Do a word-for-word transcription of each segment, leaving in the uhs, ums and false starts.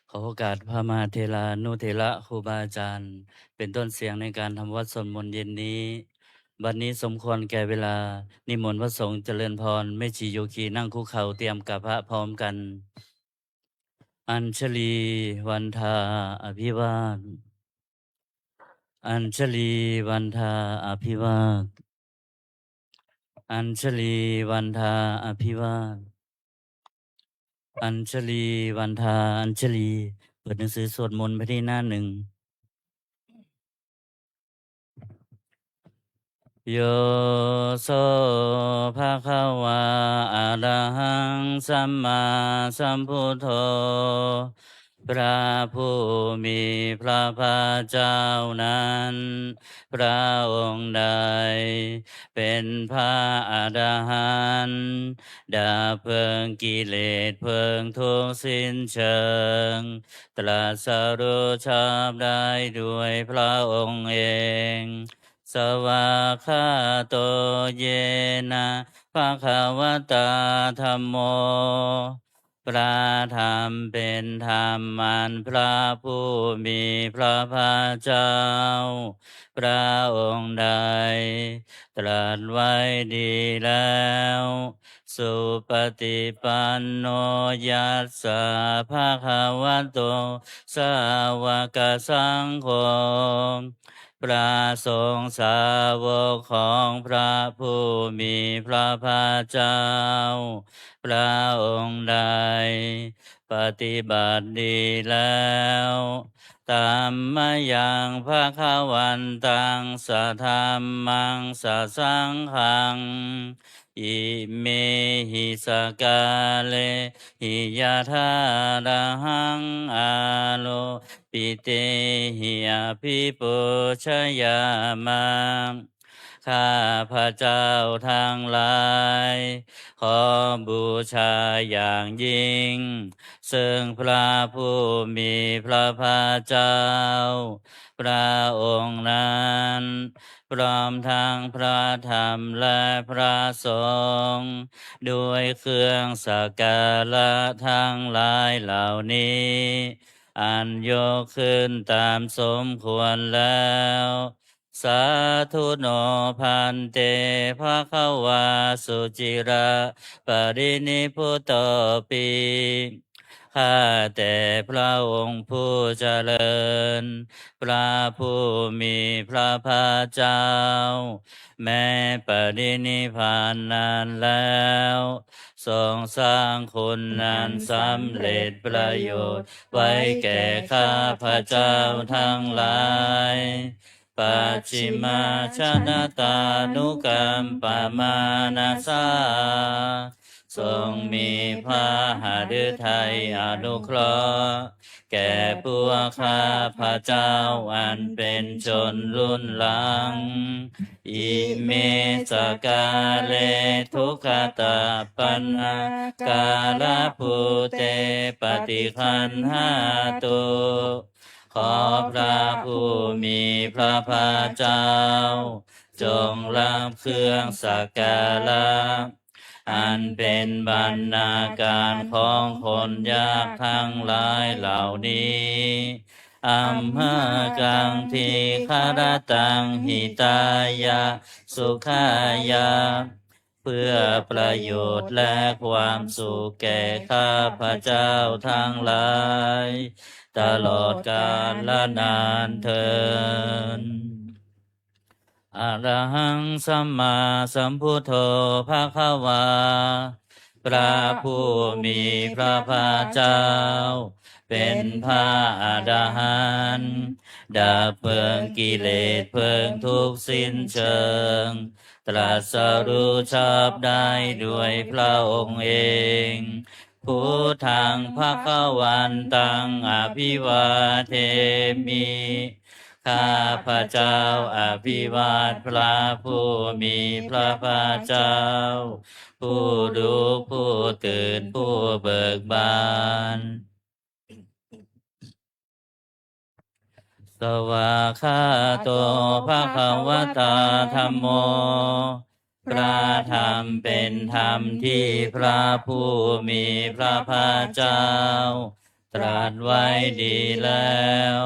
ขอโอกาสพระมหาเถรานุเถระครูบาอาจารย์ เป็นต้นเสียงในการทำวัตรสวดมนต์เย็นนี้ บัดนี้สมควรแก่เวลา นิมนต์พระสงฆ์เจริญพร แม่ชีโยคีนั่งคุกเข่าเตรียมกราบพระพร้อมกัน Añjalī vandā abhivāda Añjalī vandā abhivāda Añjalī vandā abhivāda Añjalī vandā Añjalī เปิดหนังสือสวดมนต์ไปที่หน้าหนึ่ง Yo so bhagavā arahaṃ sammāsambuddho พระผู้มีพระภาคเจ้านั้น พระองค์ใดเป็นพระอรหันต์ ดับเพลิงกิเลสเพลิงทุกข์สิ้นเชิง ตรัสรู้ชอบได้ด้วยพระองค์เอง Svākkhāto yena bhagavatā dhammo พระธรรมเป็นธรรมอันพระผู้มีพระภาคเจ้า พระองค์ใดตรัสไว้ดีแล้ว Supaṭipanno yassa bhagavato sāvakasaṅgho พระสงฆ์สาวกของพระผู้มีพระภาคเจ้า พระองค์ใดปฏิบัติดีแล้ว Tammayaṃ bhagavantaṃ sadhammaṃ sasaṅghaṃ imehi sakkārehi yathārahaṃ āropitehi abhipūjayāma ข้าพระเจ้าทั้งหลาย ขอบูชาอย่างยิ่ง ซึ่งพระผู้มีพระภาคเจ้า พระองค์นั้น พร้อมทั้งพระธรรมและพระสงฆ์ ด้วยเครื่องสักการะทั้งหลายเหล่านี้ อันยกขึ้นตามสมควรแล้ว Sādhu no bhante bhagavā suciraparinibbutopi ข้าแต่พระองค์ผู้เจริญ พระผู้มีพระภาคเจ้า แม้ปรินิพพานนานแล้ว ทรงสร้างคุณอันสำเร็จประโยชน์ไว้แก่ข้าพเจ้าทั้งหลาย Pacchimājanatānukampamānasā ทรงมีพระหฤทัยอนุเคราะห์ แก่พวกข้าพเจ้าอันเป็นชนรุ่นหลัง Ime sakkāre dukkhaṭappanakkhalabhūte paṭiggaṇhātu ขอพระผู้มีพระภาคเจ้า จงรับเครื่องสักการะ อันเป็นบรรณาการของคนยากทั้งหลายเหล่านี้ Amhākaṃ dīgharattaṃ hitāya sukhāya เพื่อประโยชน์และความสุขแก่ข้าพเจ้าทั้งหลาย ตลอดกาลนานเทอญ Arahaṃ sammāsambuddho bhagavā พระผู้มีพระภาคเจ้า เป็นพระอรหันต์ ดับเพลิงกิเลสเพลิงทุกข์สิ้นเชิง ตรัสรู้ชอบได้ด้วยพระองค์เอง Buddhaṃ bhagavantaṃ abhivādemi ข้าพเจ้าอภิวาทพระผู้มีพระภาคเจ้า ผู้รู้ผู้ตื่นผู้เบิกบาน Svākkhāto bhagavatā dhammo พระธรรมเป็นธรรมที่พระผู้มีพระภาคเจ้าตรัสไว้ดีแล้ว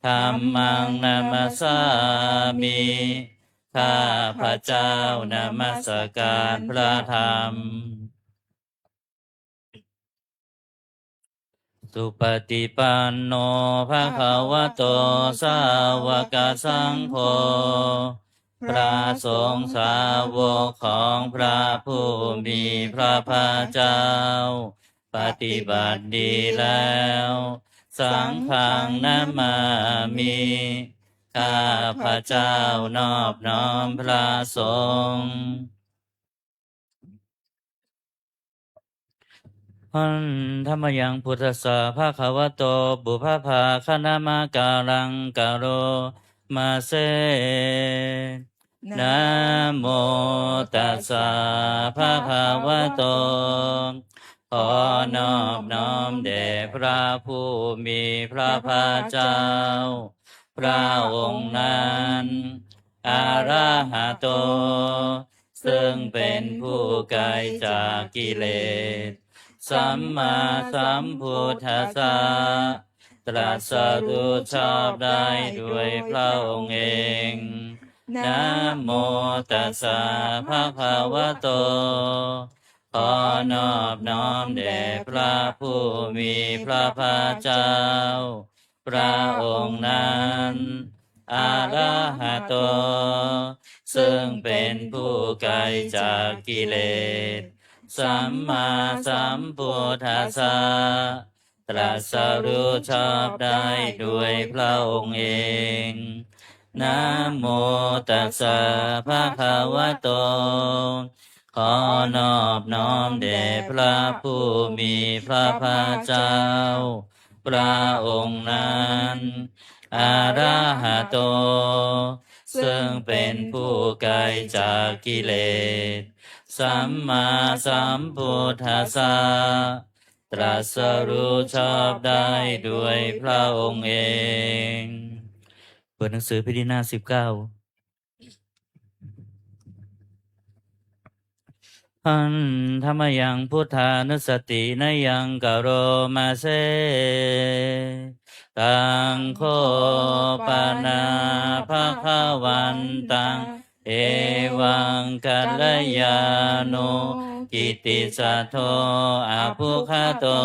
Dhammaṃ namassāmi ข้าพเจ้านมัสการพระธรรม Supaṭipanno bhagavato sāvakasaṅgho พระสงฆ์สาวกของพระผู้มีพระภาคเจ้า ปฏิบัติดีแล้ว Saṅghaṃ namāmi ข้าพเจ้านอบน้อมพระสงฆ์ Handa mayaṃ buddhassa bhagavato pubbabhāganamakāraṃ karoma se. Namo tassa bhagavato ขอนอบน้อมแด่พระผู้มีพระภาคเจ้า พระองค์นั้น arahato ซึ่งเป็นผู้ไกลจากกิเลส sammāsambuddhassa ตรัสรู้ชอบได้ด้วยพระองค์เอง Namo tassa bhagavato ขอนอบน้อมแด่พระผู้มีพระภาคเจ้า พระองค์นั้น arahato ซึ่งเป็นผู้ไกลจากกิเลส sammāsambuddhassa ตรัสรู้ชอบได้ด้วยพระองค์เอง Namo tassa bhagavato ขอนอบน้อมแด่พระผู้มีพระภาคเจ้า พระองค์นั้น arahato ซึ่งเป็นผู้ไกลจากกิเลส sammāsambuddhassa ตรัสรู้ชอบได้ด้วยพระองค์เอง เปิดหนังสือพิมพ์หน้าสิบเก้า Handa mayaṃ buddhānussatinayaṃ karoma se. Taṃ kho pana bhagavantaṃ evaṃ kalyāṇo kittisaddo abbhuggato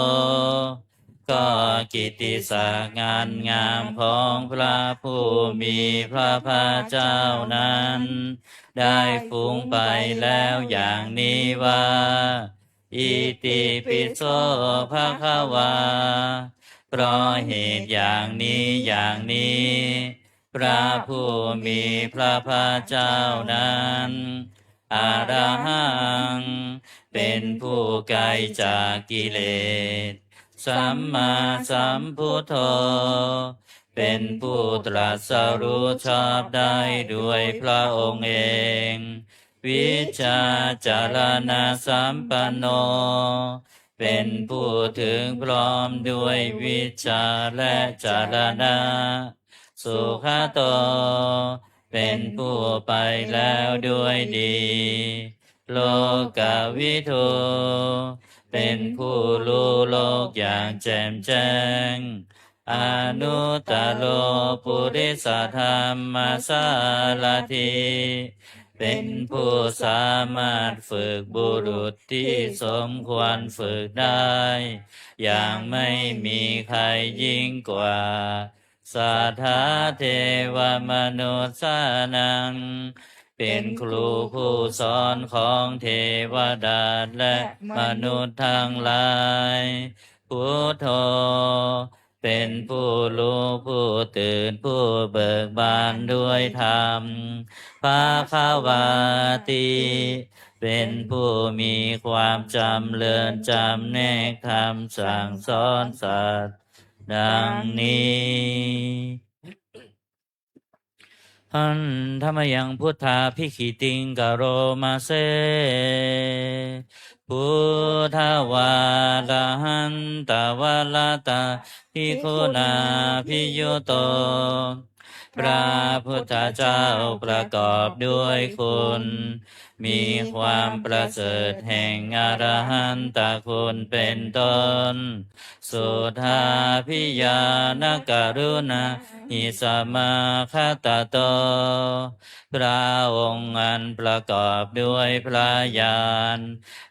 ก็กิตติศักดิ์งามของพระผู้มีพระภาคเจ้านั้น ได้ฟุ้งไปแล้วอย่างนี้ว่า itipi so bhagavā เพราะเหตุอย่างนี้อย่างนี้ พระผู้มีพระภาคเจ้านั้น arahaṃ เป็นผู้ไกลจากกิเลส sammāsambuddho เป็นผู้ตรัสรู้ชอบได้ด้วยพระองค์เอง vijjācaraṇasampanno เป็นผู้ถึงพร้อมด้วยวิชชาและจรณะ sugato เป็นผู้ไปแล้วด้วยดี lokavidū เป็นผู้รู้โลกอย่างแจ่มแจ้ง anuttaro purisadammasārathi เป็นผู้สามารถฝึกบุรุษที่สมควรฝึกได้ อย่างไม่มีใครยิ่งกว่า satthā devamanussānaṃ เป็นครูผู้สอนของเทวดาและมนุษย์ทั้งหลาย buddho เป็นผู้รู้ผู้ตื่นผู้เบิกบานด้วยธรรม bhagavāti เป็นผู้มีความจำเริญจำแนกธรรมสั่งสอนสัตว์ ดังนี้ Handa mayaṃ buddhābhigītiṃ karoma se. Buddhavārahantavarattabhiggunābhiyutto พระพุทธเจ้าประกอบด้วยคุณ มีความประเสริฐแห่งอรหันตคุณเป็นต้น Suddhābhiñāṇakaruṇāhi samāgatatto พระองค์อันประกอบด้วยพระญาณ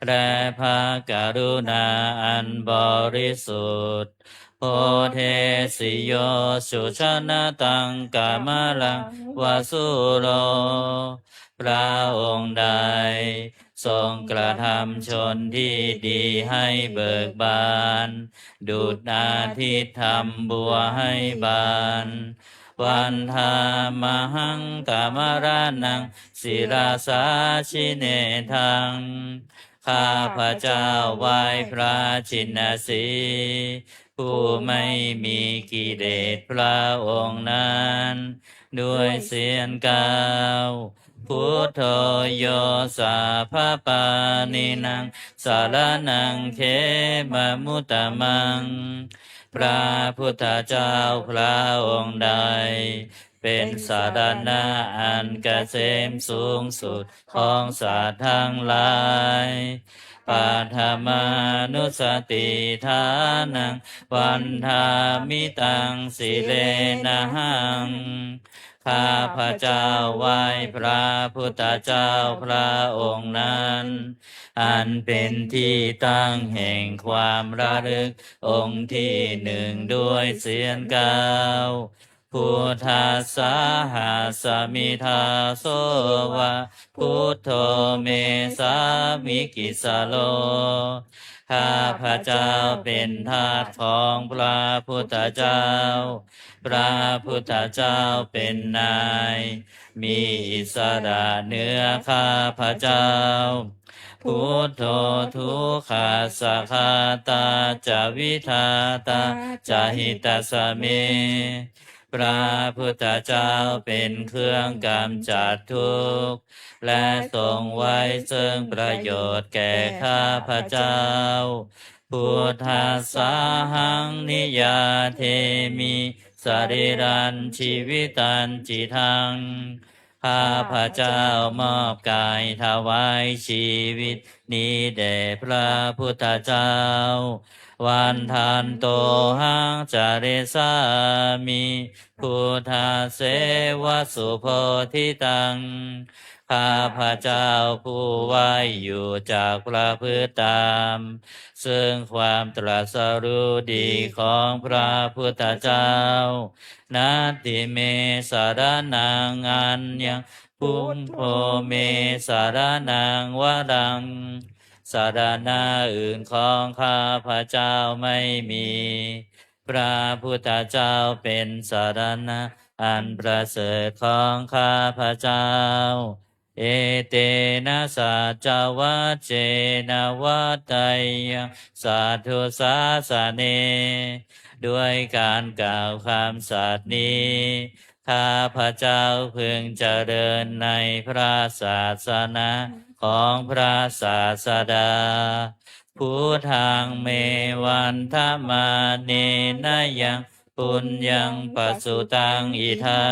และพระกรุณาอันบริสุทธิ์ Bodhesi yo sujanataṃ kamalaṃva sūro พระองค์ใดทรงกระทำชนที่ดีให้เบิกบาน ดุจอาทิตย์ทำบัวให้บาน Vandāmahaṃ tamaraṇaṃ sirasā jinendaṃ ข้าพเจ้าไหว้พระชินสีห์ ผู้ไม่มีกิเลสพระองค์นั้น ด้วยเสียงกล่าว Buddho yo sabbapāṇīnaṃ saraṇaṃ khemamuttamaṃ พระพุทธเจ้าพระองค์ใด เป็นสรณะอันเกษมสูงสุดของสัตว์ทั้งหลาย Paṭhamānussatiṭṭhānaṃ vandāmi taṃ sirenahaṃ ข้าพเจ้าไหว้พระพุทธเจ้าพระองค์นั้น อันเป็นที่ตั้งแห่งความระลึกองค์ที่หนึ่งด้วยเสียงกล่าว Buddhassāhasmi dāso va buddho me sāmikissaro ข้าพเจ้าเป็นทาสของพระพุทธเจ้า พระพุทธเจ้าเป็นนาย มีอิสระเหนือข้าพเจ้า Buddho dukkhassa ghātā ca vidhātā ca hitassa me พระพุทธเจ้าเป็นเครื่องกำจัดทุกข์ และทรงไว้ซึ่งประโยชน์แก่ข้าพเจ้า Buddhassāhaṃ niyyādemi sarīrañca jīvitañcidaṃ ข้าพเจ้ามอบกายถวายชีวิตนี้แด่พระพุทธเจ้า Vandantohaṃ carissāmi buddhasseva subodhitaṃ ข้าพเจ้าผู้ไหว้อยู่จักประพฤติตาม ซึ่งความตรัสรู้ดีของพระพุทธเจ้า Natthi me saraṇaṃ aññaṃ buddho me saraṇaṃ varaṃ สรณะอื่นของข้าพเจ้าไม่มี พระพุทธเจ้าเป็นสรณะอันประเสริฐของข้าพเจ้า Etena saccavajjena vaḍḍheyyaṃ satthu sāsane ด้วยการกล่าวคำสัตย์นี้ ข้าพเจ้าพึงเจริญในพระศาสนาของพระศาสดา Buddhaṃ me vandamānena yaṃ puññaṃ pasutaṃ idha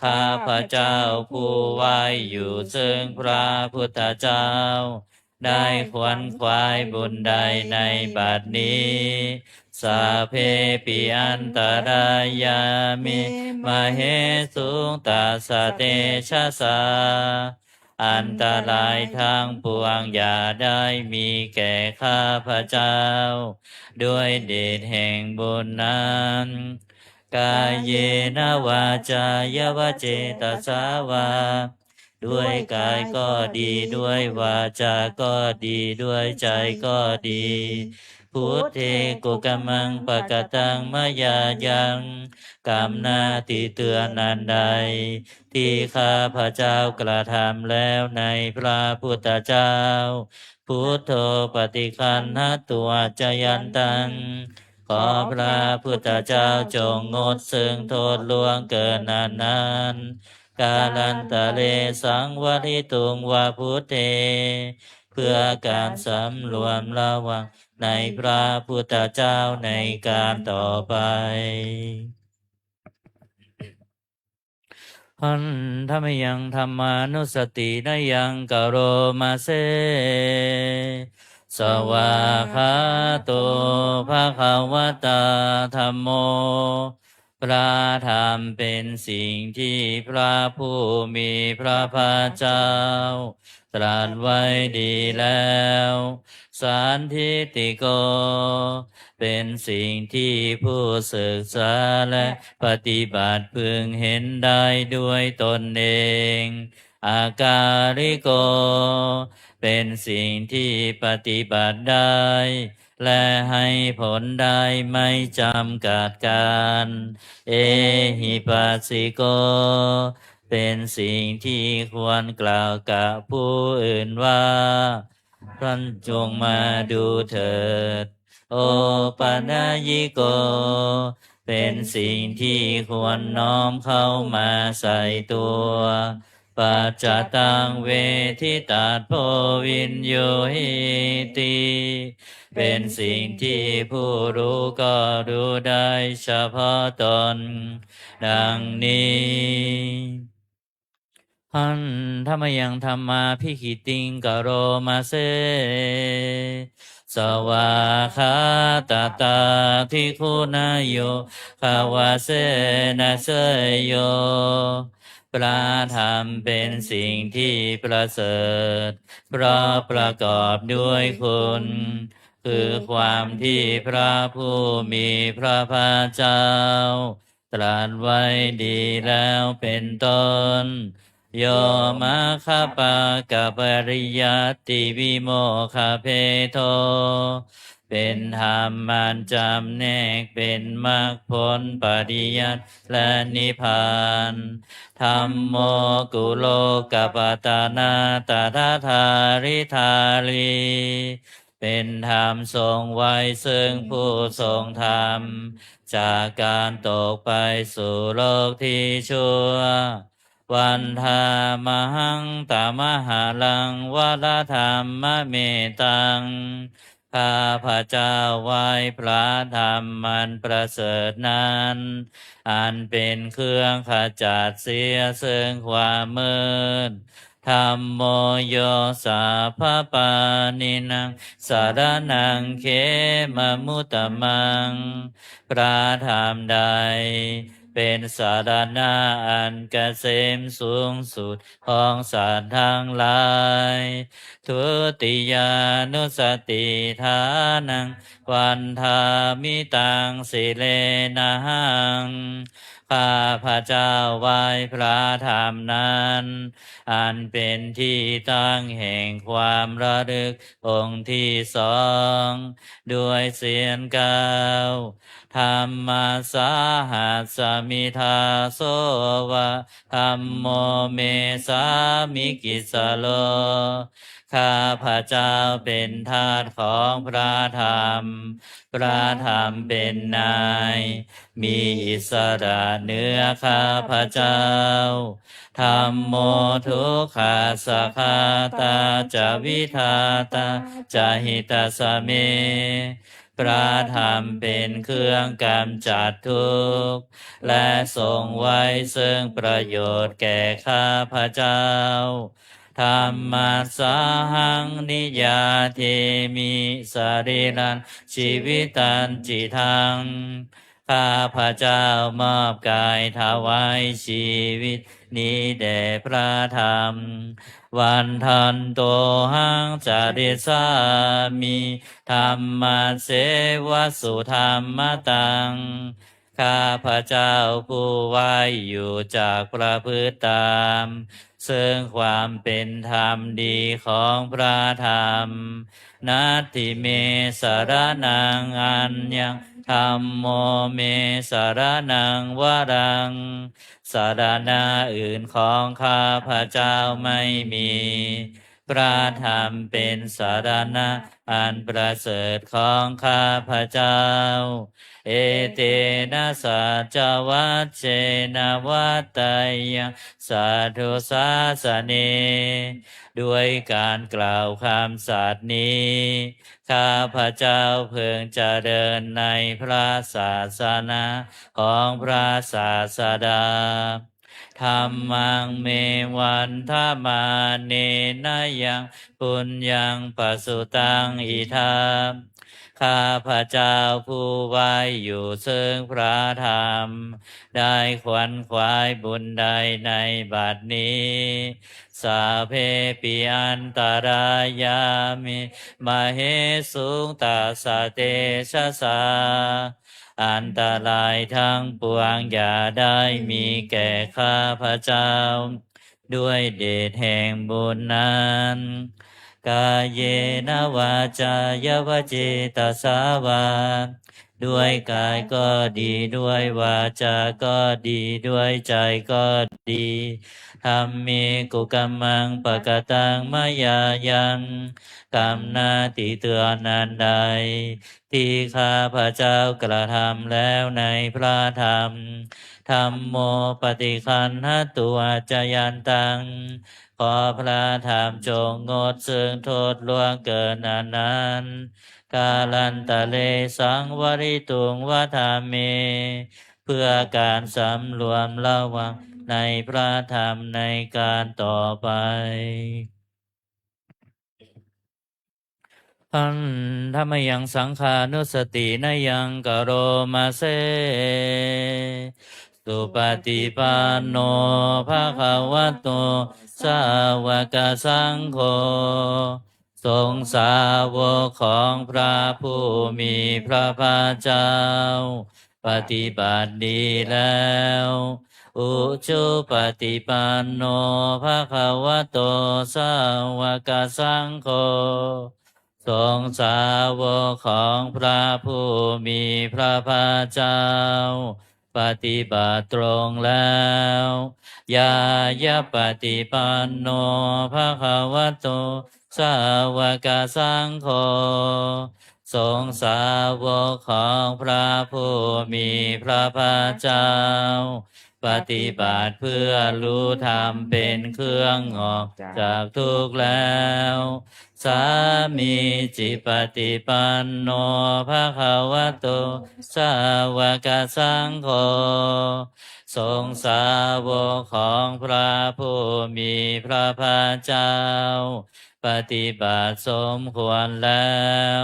ข้าพเจ้าผู้ไหว้อยู่ซึ่งพระพุทธเจ้า ได้ขวนขวายบุญใดในบัดนี้ Sabbepi antarāyā me māhesuṃ tassa tejasā อันตรายทั้งปวงอย่าได้มีแก่ข้าพเจ้า ด้วยเดชแห่งบุญนั้น Kāyena vācāya va cetasā vā ด้วยกายก็ดี ด้วยวาจาก็ดี ด้วยใจก็ดี Buddhe kukammaṃ pakataṃ mayā yaṃ กรรมหน้าที่เตือนอันใด ที่ข้าพเจ้ากระทำแล้วในพระพุทธเจ้า Buddho paṭiggaṇhatu accayantaṃ ขอพระพุทธเจ้าจงงดซึ่งโทษล่วงเกินอันนั้น Kālantare saṃvarituṃ va buddhe เพื่อการสำรวมระวังในพระพุทธเจ้าในการต่อไป Handa mayaṃ dhammānussatinayaṃ karoma se. Svākkhāto bhagavatā dhammo. พระธรรมเป็นสิ่งที่พระผู้มีพระภาคเจ้าตรัสไว้ดีแล้ว Sandiṭṭhiko เป็นสิ่งที่ผู้ศึกษาและปฏิบัติพึงเห็นได้ด้วยตนเอง Akāliko เป็นสิ่งที่ปฏิบัติได้ และให้ผลได้ไม่จำกัดกาล Ehipassiko เป็นสิ่งที่ควรกล่าวกับผู้อื่นว่า ท่านจงมาดูเถิด Opanayiko เป็นสิ่งที่ควรน้อมเข้ามาใส่ตัว Paccattaṃ veditabbo viññūhīti เป็นสิ่งที่ผู้รู้ก็รู้ได้เฉพาะตน ดังนี้ Handa mayaṃ dhammābhigītiṃ karoma se. Svākkhātatādiguṇayogavasena seyyo. พระธรรมเป็นสิ่งที่ประเสริฐ เพราะประกอบด้วยคุณ คือความที่พระผู้มีพระภาคเจ้า ตรัสไว้ดีแล้วเป็นต้น Yo maggapakkapariyattivimokkhabhedo เป็นธรรมอันจำแนกเป็นมรรคผลปริยัติและนิพพาน Dhammo kulokapatanā tadadhāridhārī เป็นธรรมทรงไว้ซึ่งผู้ทรงธรรม จากการตกไปสู่โลกที่ชั่ว Vandāmahaṃ tamaharaṃ varadhammametaṃ ข้าพเจ้าไหว้พระธรรมอันประเสริฐนั้น อันเป็นเครื่องขจัดเสียซึ่งความมืด Dhammo yo sabbapāṇīnaṃ saraṇaṃ khemamuttamaṃ พระธรรมใดเป็นสรณะอันเกษมสูงสุดของสัตว์ทั้งหลาย Dutiyānussatiṭṭhānaṃ vandāmi taṃ sirenahaṃ ข้าพเจ้าไหว้พระธรรมนั้น อันเป็นที่ตั้งแห่งความระลึกองค์ที่สอง ด้วยเสียงกล่าว Dhammassāhasmi dāso va dhammo me sāmikissaro ข้าพเจ้าเป็นทาสของพระธรรม พระธรรมเป็นนาย มีอิสระเหนือข้าพเจ้า Dhammo dukkhassa ghātā ca vidhātā ca hitassa me พระธรรมเป็นเครื่องกำจัดทุกข์ และทรงไว้ซึ่งประโยชน์แก่ข้าพเจ้า Dhammassahaṃ niyyādemi sarīrañjīvitañcidaṃ ข้าพเจ้ามอบกายถวายชีวิตนี้แด่พระธรรม Vandantohaṃ carissāmi dhammasseva sudhammataṃ ข้าพเจ้าผู้ไหว้อยู่จักประพฤติตาม ซึ่งความเป็นธรรมดีของพระธรรม Natthi me saraṇaṃ aññaṃ dhammo me saraṇaṃ varaṃ สรณะอื่นของข้าพเจ้าไม่มี พระธรรมเป็นสรณะอันประเสริฐของข้าพเจ้า Etena saccavajjena vaḍḍheyyaṃ satthu sāsane ด้วยการกล่าวคำสัตย์นี้ ข้าพเจ้าเพิ่งเจริญในพระศาสนาของพระศาสดา Dhammaṃ me vandamānena yaṃ puññaṃ pasutaṃ idha. ข้าพเจ้าผู้ไหว้อยู่ซึ่งพระธรรม ได้ขวนขวายบุญใดในบัดนี้ Sabbepi antarāyā me māhesuṃ tassa tejasā. อันตรายทั้งปวงอย่าได้มีแก่ข้าพเจ้า ด้วยเดชแห่งบุญนั้น Kāyena vācāya va cetasā vā. ด้วยกายก็ดี ด้วยวาจาก็ดี ด้วยใจก็ดี Dhamme kukammaṃ pakataṃ mayā yaṃ. กรรมหน้าที่เตือนอันใด ที่ข้าพเจ้ากระทำแล้วในพระธรรม Dhammo paṭiggaṇhatu accayantaṃ. ขอพระธรรมจงงดซึ่งโทษล่วงเกินอันนั้น Kālantare saṃvarituṃ va dhamme. เพื่อการสำรวมระวังในพระธรรมในการต่อไป Handa mayaṃ saṅghānussatinayaṃ karoma se. Supaṭipanno bhagavato sāvakasaṅgho. สงฆ์สาวกของพระผู้มีพระภาคเจ้า ปฏิบัติดีแล้ว Ujupaṭipanno bhagavato sāvakasaṅgho. สงฆ์สาวกของพระผู้มีพระภาคเจ้า ปฏิบัติตรงแล้ว Ñāyapaṭipanno bhagavato sāvakasaṅgho. สงฆ์สาวกของพระผู้มีพระภาคเจ้า ปฏิบัติเพื่อรู้ธรรมเป็นเครื่องออกจากทุกข์แล้ว Sāmīcipaṭipanno bhagavato sāvakasaṅgho. สงฆ์สาวกของพระผู้มีพระภาคเจ้า ปฏิบัติสมควรแล้ว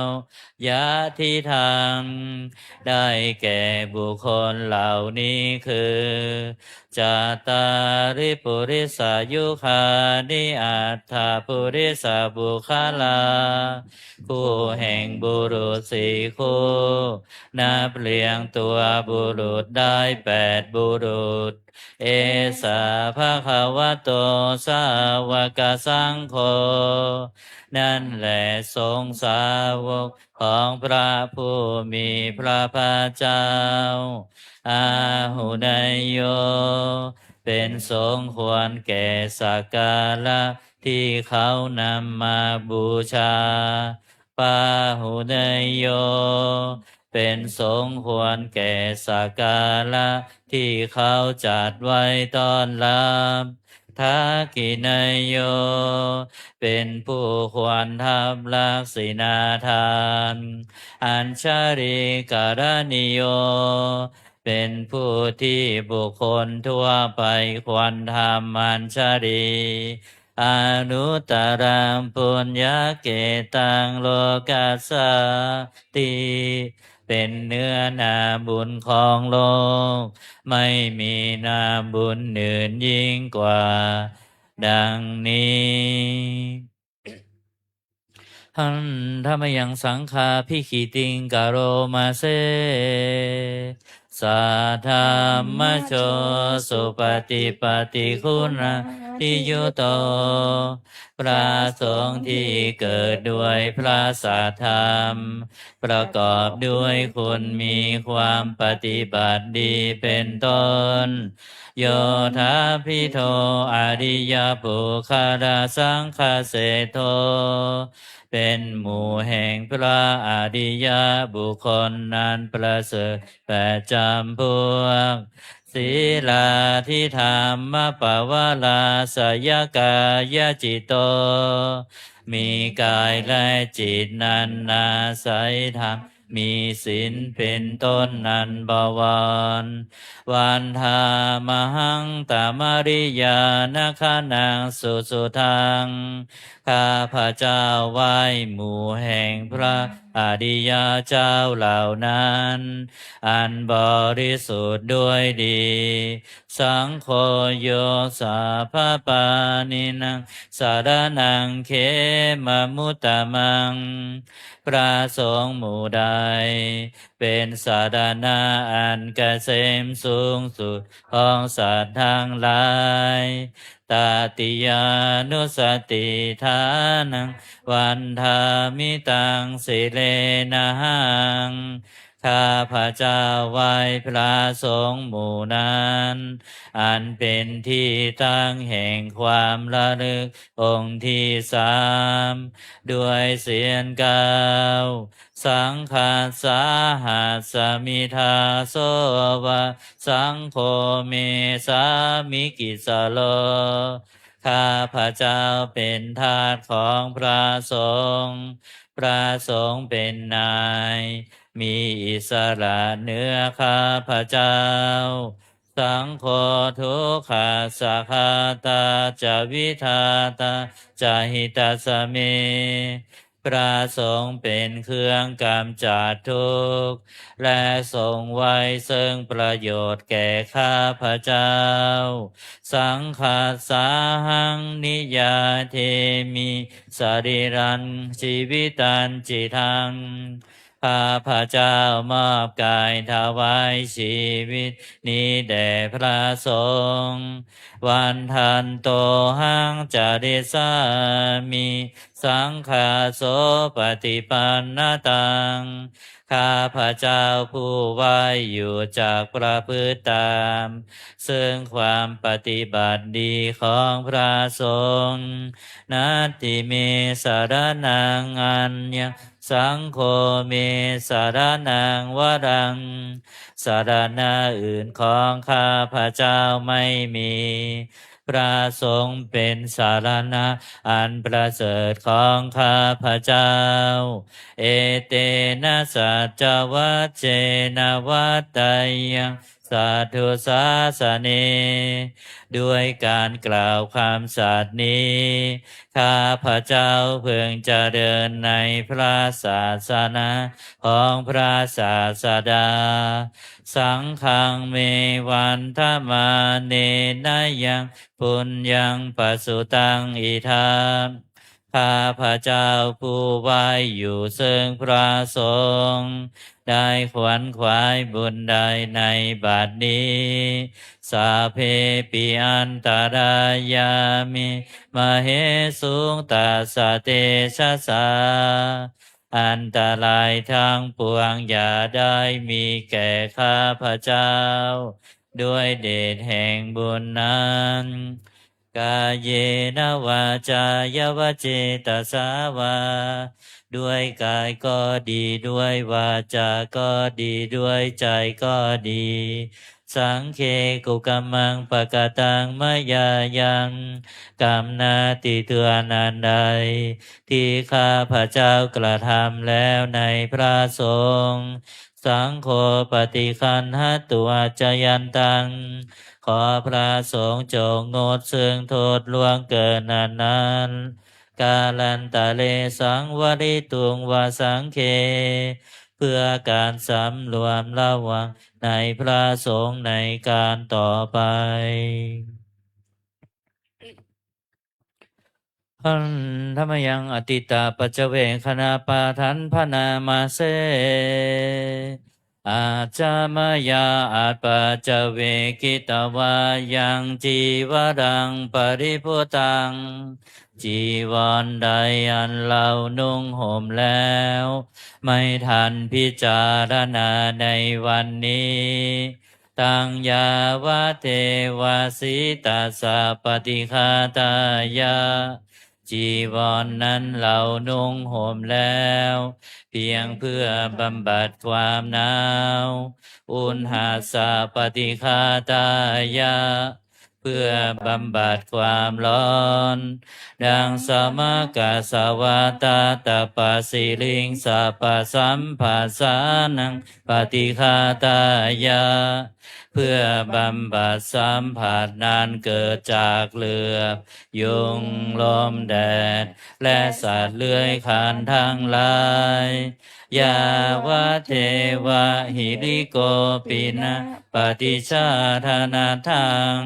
Yadidaṃ ได้แก่บุคคลเหล่านี้คือ Cattāri purisayugāni aṭṭha purisapuggalā. คู่แห่งบุรุษสี่คู่ นับเรียงตัวบุรุษได้แปดบุรุษ Esa bhagavato sāvakasaṅgho. นั่นแหละสงฆ์สาวกของพระผู้มีพระภาคเจ้า Āhuneyyo เป็นสงฆ์ควรแก่สักการะที่เขานำมาบูชา Pāhuneyyo เป็นสงฆ์ควรแก่สักการะที่เขาจัดไว้ต้อนรับ Dakkhiṇeyyo เป็นผู้ควรทับลักขิณาทาน Añjalikaraṇīyo เป็นผู้ที่บุคคลทั่วไปควรทำอัญชลี Anuttaraṃ puññakkhettaṃ lokassāti. เป็นเนื้อนาบุญของโลก ไม่มีนาบุญอื่นยิ่งกว่า ดังนี้ Handa mayaṃ saṅghābhigītiṃ karoma se. Saddhammajo supaṭipattiguṇādiyutto. พระสงฆ์ที่เกิดด้วยพระสัทธรรม ประกอบด้วยคุณมีความปฏิบัติดีเป็นต้น Yodābhito ariyapuggalasaṅghaseṭṭho. เป็นหมู่แห่งพระอริยบุคคลนั้นประเสริฐแปดจำพวก Sīlādidhammapavarāsayakāyacitto. มีกายและจิตนั้นอาศัยธรรม มีศีลเป็นต้นนั้นบวร Vandāmahaṃ tamariyāna gaṇaṃ susuddhaṃ. ข้าพเจ้าไหว้หมู่แห่งพระอริยเจ้าเหล่านั้น อันบริสุทธิ์ด้วยดี Saṅgho yo sabbapāṇīnaṃ saraṇaṃ khemamuttamaṃ. พระสงฆ์หมู่ใด เป็นสรณะอันเกษมสูงสุดของสัตว์ทั้งหลาย Tatiyānussatiṭṭhānaṃ vandāmi taṃ sirenahaṃ. ข้าพเจ้าไหว้พระสงฆ์หมู่นั้น อันเป็นที่ตั้งแห่งความระลึกองค์ที่สาม ด้วยเสียงกล่าว Saṅghassa hasmi dāso va, saṅgho me sāmikissaro. ข้าพเจ้าเป็นทาสของพระสงฆ์ พระสงฆ์เป็นนาย มีอิสระเหนือข้าพเจ้า Saṅgho dukkhassa ghātā ca vidhātā ca hitassa me. พระสงฆ์เป็นเครื่องกำจัดทุกข์ และทรงไว้ซึ่งประโยชน์แก่ข้าพเจ้า Saṅghassāhaṃ niyyādemi sarīrañjīvitañcidaṃ. ข้าพเจ้ามอบกายถวายชีวิตนี้แด่พระสงฆ์ Vandantohaṃ carissāmi saṅghāsopaṭipannataṃ. ข้าพเจ้าผู้ไหว้อยู่จักประพฤติตาม ซึ่งความปฏิบัติดีของพระสงฆ์ Natthi me saraṇaṃ aññaṃ, saṅgho me saraṇaṃ varaṃ. สรณะอื่นของข้าพเจ้าไม่มี พระสงฆ์เป็นสรณะอันประเสริฐของข้าพเจ้า Etena saccavajjena vaḍḍheyyaṃ satthu sāsane. ด้วยการกล่าวคำสัตย์นี้ ข้าพเจ้าพึงเจริญในพระศาสนาของพระศาสดา Saṅghaṃ me vandamānena yaṃ puññaṃ pasutaṃ idha. ข้าพเจ้าผู้ไหว้อยู่ซึ่งพระสงฆ์ ได้ขวนขวายบุญใดในบัดนี้ Sabbepi antarāyā me māhesuṃ tassa tejasā. อันตรายทั้งปวงอย่าได้มีแก่ข้าพเจ้า ด้วยเดชแห่งบุญนั้น Kāyena vācāya va cetasā vā. ด้วยกายก็ดี ด้วยวาจาก็ดี ด้วยใจก็ดี Saṅghe kukammaṃ pakataṃ mayā yaṃ. กรรมหน้าที่เถื่อนอันใด ที่ข้าพเจ้ากระทำแล้วในพระสงฆ์ Saṅgho paṭiggaṇhatu accayantaṃ. ขอพระสงฆ์จงงดซึ่งโทษล่วงเกินอันนั้น Kālantare saṃvarituṃ va saṅghe. เพื่อการสำรวมระวังในพระสงฆ์ในการต่อไป Handa mayaṃ atītapaccavekkhaṇapāṭhaṃ bhaṇāma se. Ajja mayā appaccavekkhitvā yaṃ cīvaraṃ paribhuttaṃ. จีวรใดอันเรานุ่งห่มแล้ว ไม่ทันพิจารณาในวันนี้ Taṃ yāvadeva sītassa paṭighātāya. จีวรนั้นเรานุ่งห่มแล้ว เพียงเพื่อบำบัดความหนาว Uṇhassa paṭighātāya. เพื่อบำบัดความร้อน ดัง samaghasavātātapasiriṃsapasamphassānaṃ paṭighātāya เพื่อบำบัดสัมผัสนั้นเกิดจากเหลือบ ยุง ลม แดด และสัตว์เลื้อยคลานทั้งหลาย yāvadeva hirikopinapaṭicchādanatthaṃ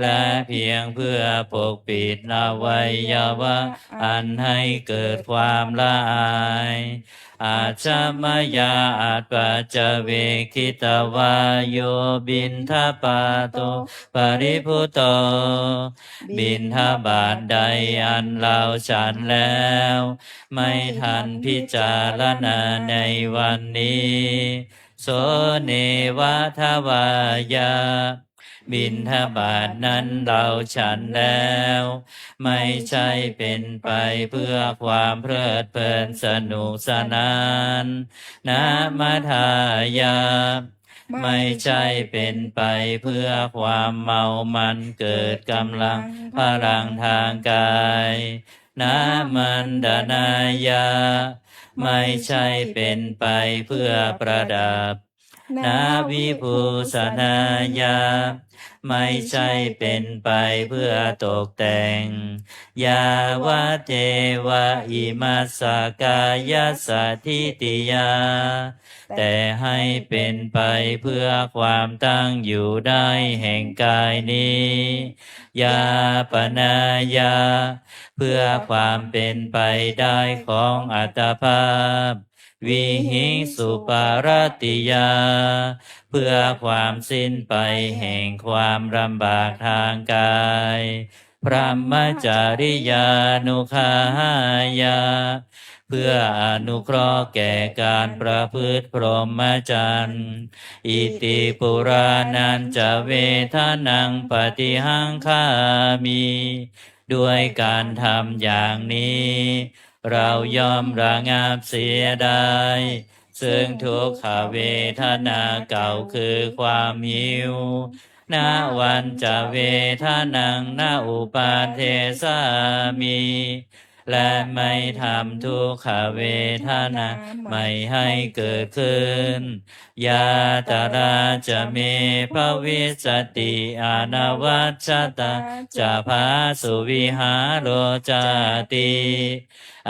และเพียงเพื่อปกปิดอวัยวะอันให้เกิดความละอาย ajja mayā appaccavekkhitavā yo piṇḍapāto paribhutto บิณฑบาตใดอันเราฉันแล้ว ไม่ทันพิจารณาในวันนี้ so neva davāya บิณฑบาตนั้นเราฉันแล้ว ไม่ใช่เป็นไปเพื่อความเพลิดเพลินสนุกสนาน na madāya ไม่ใช่เป็นไปเพื่อความเมามันเกิดกำลังพลังทางกาย na maṇḍanāya ไม่ใช่เป็นไปเพื่อประดับ na vibhūsanāya ไม่ใช่เป็นไปเพื่อตกแต่ง yāvadeva imassa kāyassa ṭhitiyā แต่ให้เป็นไปเพื่อความตั้งอยู่ได้แห่งกายนี้ yāpanāya เพื่อความเป็นไปได้ของอัตภาพ vihiṃsuparatiyā เพื่อความสิ้นไปแห่งความลำบากทางกาย brahmacariyānuggahāya เพื่ออนุเคราะห์แก่การประพฤติพรหมจรรย์ iti purāṇañca vedanaṃ paṭihaṅkhāmi ด้วยการทำอย่างนี้ เราย่อมระงับเสียได้ ซึ่งทุกขเวทนาเก่าคือความหิว navañca vedanaṃ na uppādessāmi และไม่ทำทุกขเวทนาใหม่ให้เกิดขึ้น yātrā ca me bhavissati anavajjatā ca phāsuvihāro cāti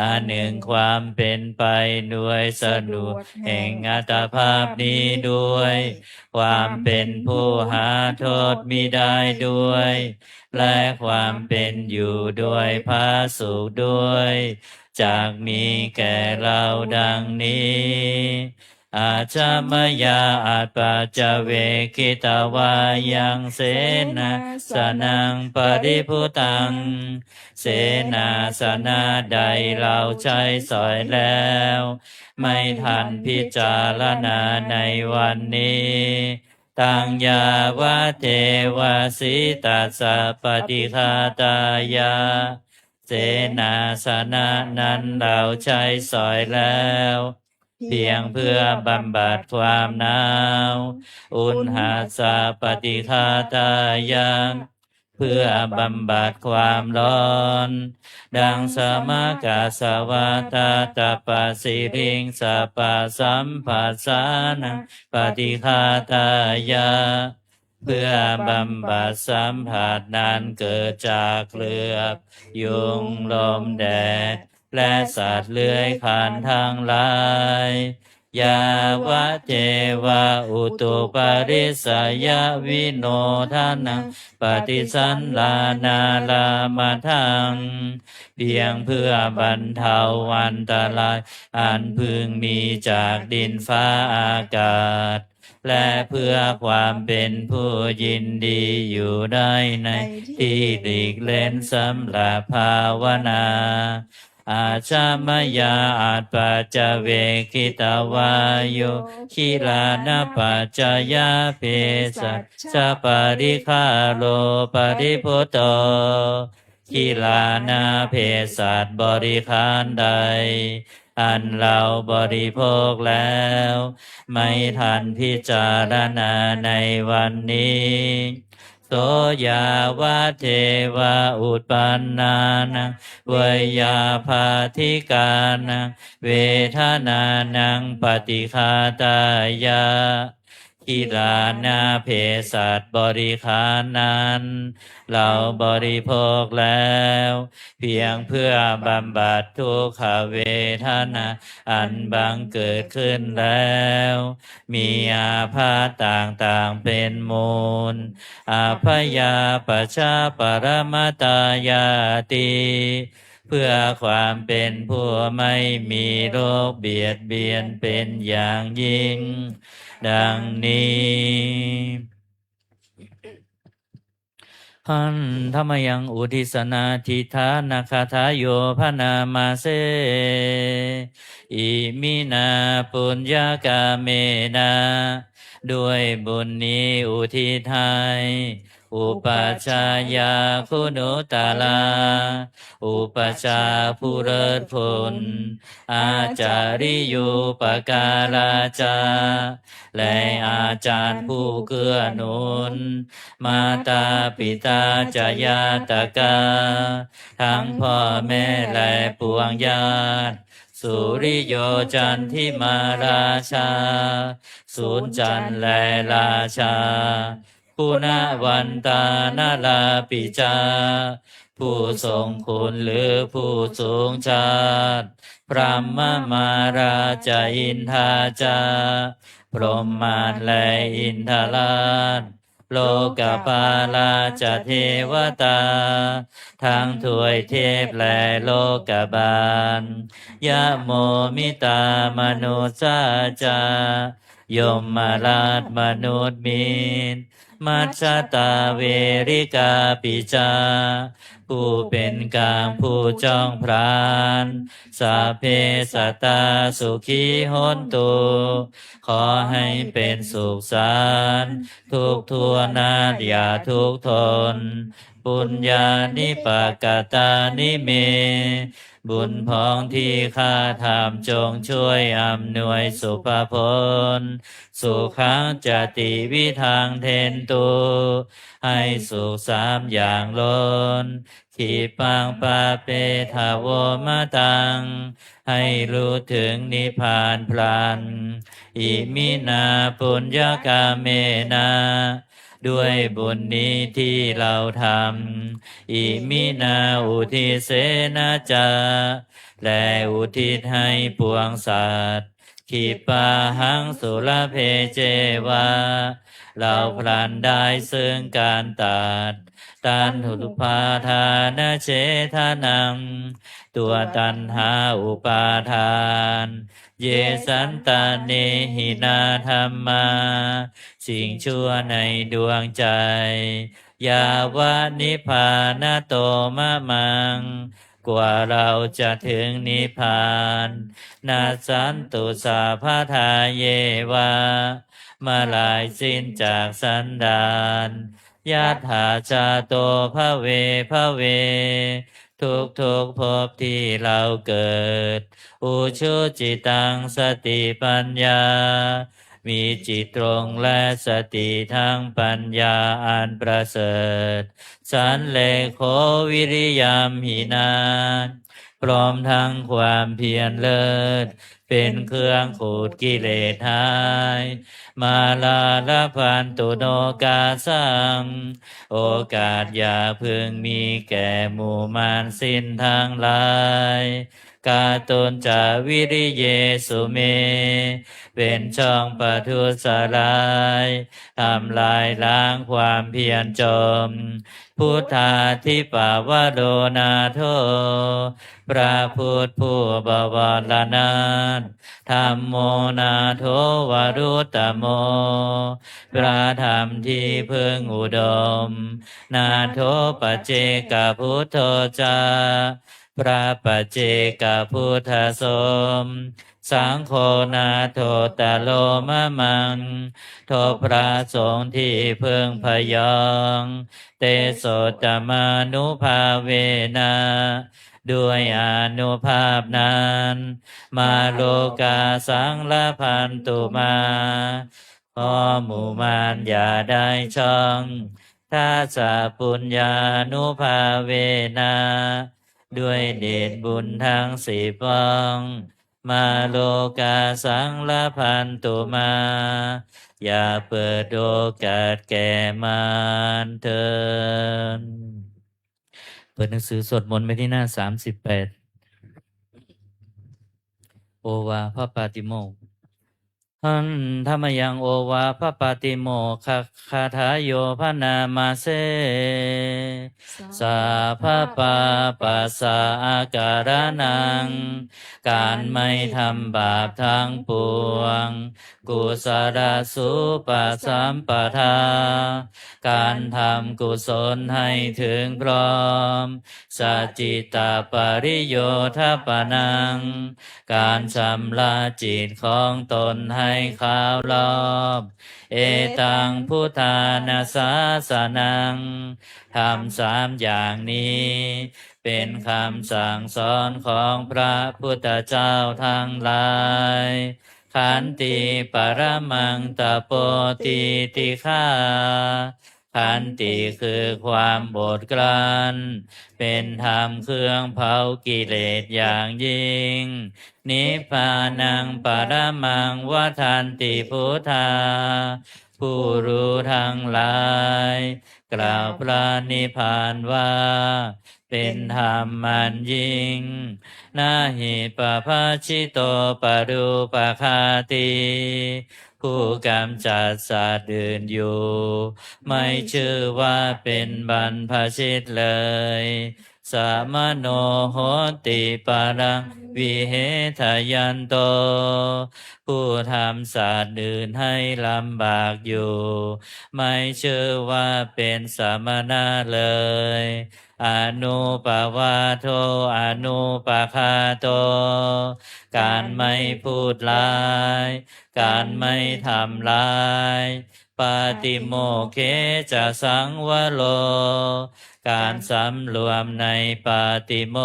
อันหนึ่งความเป็นไปโดยสะดุดแห่งอัตภาพนี้ด้วย ความเป็นผู้หาโทษมิได้ด้วย และความเป็นอยู่โดยผาสุกข์ด้วย จักมีแก่เราดังนี้ ajja mayā appaccavekkhitavā yaṃ senāsanaṃ paribhuttaṃ เสนาสนะใดเราใช้สอยแล้ว ไม่ทันพิจารณาในวันนี้ taṃ yāvadeva sītassa paṭighātāya เสนาสนะนั้นเราใช้สอยแล้ว เพียงเพื่อบำบัดความหนาว uṇhassa paṭighātāya เพื่อบำบัดความร้อน daṃ samaghasavātātapasiriṃsapasamphassānaṃ paṭighātāya เพื่อบำบัดสัมผัสนั้นเกิดจากเหลือบ ยุง ลม แดด และสัตว์เลื้อยคลานทั้งหลาย yāvadeva utuparissayavinodanaṃ paṭisallānārāmatthaṃ เพียงเพื่อบรรเทาอันตรายอันพึงมีจากดินฟ้าอากาศ และเพื่อความเป็นผู้ยินดีอยู่ได้ในที่หลีกเล่นสำหรับภาวนา ajja mayā appaccavekkhitavā yo gilānapaccayabhesajjaparikkhāro paribhutto กิลานาเภสัชบริขารใด อันเราบริโภคแล้ว ไม่ทันพิจารณาในวันนี้ so yāvadeva uppannānaṃ veyyābādhikānaṃ vedanānaṃ paṭighātāya, gilānapesadsaborikhāraṃ เราบริโภคแล้ว เพียงเพื่อบำบัดทุกขเวทนาอันบังเกิดขึ้นแล้ว มีอาพาธต่างๆเป็นมูล abyāpajjhaparamatāyāti เพื่อความเป็นผู้ไม่มีโรคเบียดเบียนเป็นอย่างยิ่ง ดังนี้ Handa mayaṃ uddissanādhiṭṭhānagāthāyo bhaṇāma se. Iminā puññakammena ด้วยบุญนี้อุทิศให้ upajjhāyā guṇuttarā อุปัชฌาย์ผู้เลิศคุณ ācariyūpakārā ca และอาจารย์ผู้เกื้อหนุน mātā pitā ca ñātakā ทั้งพ่อแม่และปวงญาติ suriyo candimā rājā สุริจันทร์และราชา guṇavantā narāpi ca ผู้ทรงคุณหรือผู้สูงชาติ brahmamārā ca indā ca พรหมมารและอินทราช lokapālā ca devatā ทั้งทวยเทพและโลกบาล yamo mittā manussā ca ยมราชมนุษย์มิตร majjhattā verikāpi ca ผู้เป็นกลางผู้จ้องผลาญ sabbe sattā sukhī hontu ขอให้เป็นสุขสันต์ทุกทั่วหน้าอย่าทุกข์ทน puññāni pakatāni me บุญพ้องที่ข้าทำจงช่วยอำนวยสุภผล sukhañca tividhaṃ dentu ให้สุขสามอย่างล้น khippaṃ pāpetha vomataṃ ให้รู้ถึงนิพพานพลัน iminā puññakammena ด้วยบุญนี้ที่เราทำ iminā uddisena ca และอุทิศให้ปวงสัตว์ khippāhaṃ sulabhe ceva เราพลันได้ซึ่งการตัด taṇhupādānachedanaṃ ตัวตัณหาอุปาทาน ye santāne hinā dhammā สิ่งชั่วในดวงใจ yāva nibbānato mamaṃ กว่าเราจะถึงนิพพาน nassantu sabbadā yeva เมื่อลายสิ้นจากสันดาน yathā jāto bhave bhave ทุกๆภพที่เราเกิด ujucittaṃ satipaññā มีจิตตรงและสติทั้งปัญญาอันประเสริฐ sallekho viriyamhinā พร้อมทั้งความเพียรเลิศ เป็นเครื่องขูดกิเลสหาย mārā labhantu nokāsaṃ โอกาสอย่าพึงมีแก่หมู่มารสิ้นทั้งหลาย kātuñca viriyesu me เป็นช่องประทุษร้าย ทำลายล้างความเพียรจม buddhādhipavaro nātho พระพุทธผู้บวรนาถ dhammo nātho varuttamo พระธรรมที่พึ่งอุดม nātho paccekabuddho ca พระปัจเจกพุทธสม saṅgho nāthottaro mamaṃ ทบพระสงฆ์ที่พึ่งพยอง tesottamānubhāvena ด้วยอานุภาพนั้น mā lokā saṃlabhantu mā ขอหมู่มารอย่าได้ช่อง dasappuññānubhāvena ด้วยเดชบุญทั้งสิบปอง mārokāsaṃ labhantu mā อย่าเปิดโอกาสแก่มารเถิด เปิดหนังสือสวดมนต์ไปที่หน้าสามสิบแปด โอวาทพระปาติโมกข์ Handa mayaṃ ovātapātimokkhagathayo bhaṇāma se. Sabbapāpassa akaraṇaṃ การไม่ทำบาปทั้งปวง kusalasupasampadā การทำกุศลให้ถึงพร้อม sacittapariyodapanaṃ การชำระจิตของตนให้ขาวรอบ etaṃ buddhāna sāsanaṃ ธรรมสามอย่างนี้ เป็นคำสั่งสอนของพระพุทธเจ้าทั้งหลาย khanti paramaṃ tapo titikkhā ขันติคือความอดกลั้น เป็นธรรมเครื่องเผากิเลสอย่างยิ่ง nibbānaṃ paramaṃ vadanti buddhā ผู้รู้ทั้งหลาย กล่าวพระนิพพานว่า เป็นธรรมอันยิ่ง na hi pabbajito parūpaghātī ผู้กำจัดสัตว์อื่นอยู่ ไม่ชื่อว่าเป็นบรรพชิตเลย samaṇo hoti paraṃ vihetayanto ผู้ทำสัตว์อื่นให้ลำบากอยู่ ไม่ชื่อว่าเป็นสมณะเลย anūpavādo anūpaghāto การไม่พูดร้าย การไม่ทำร้าย pātimokkhe ca saṃvaro การสำรวมในปาติโม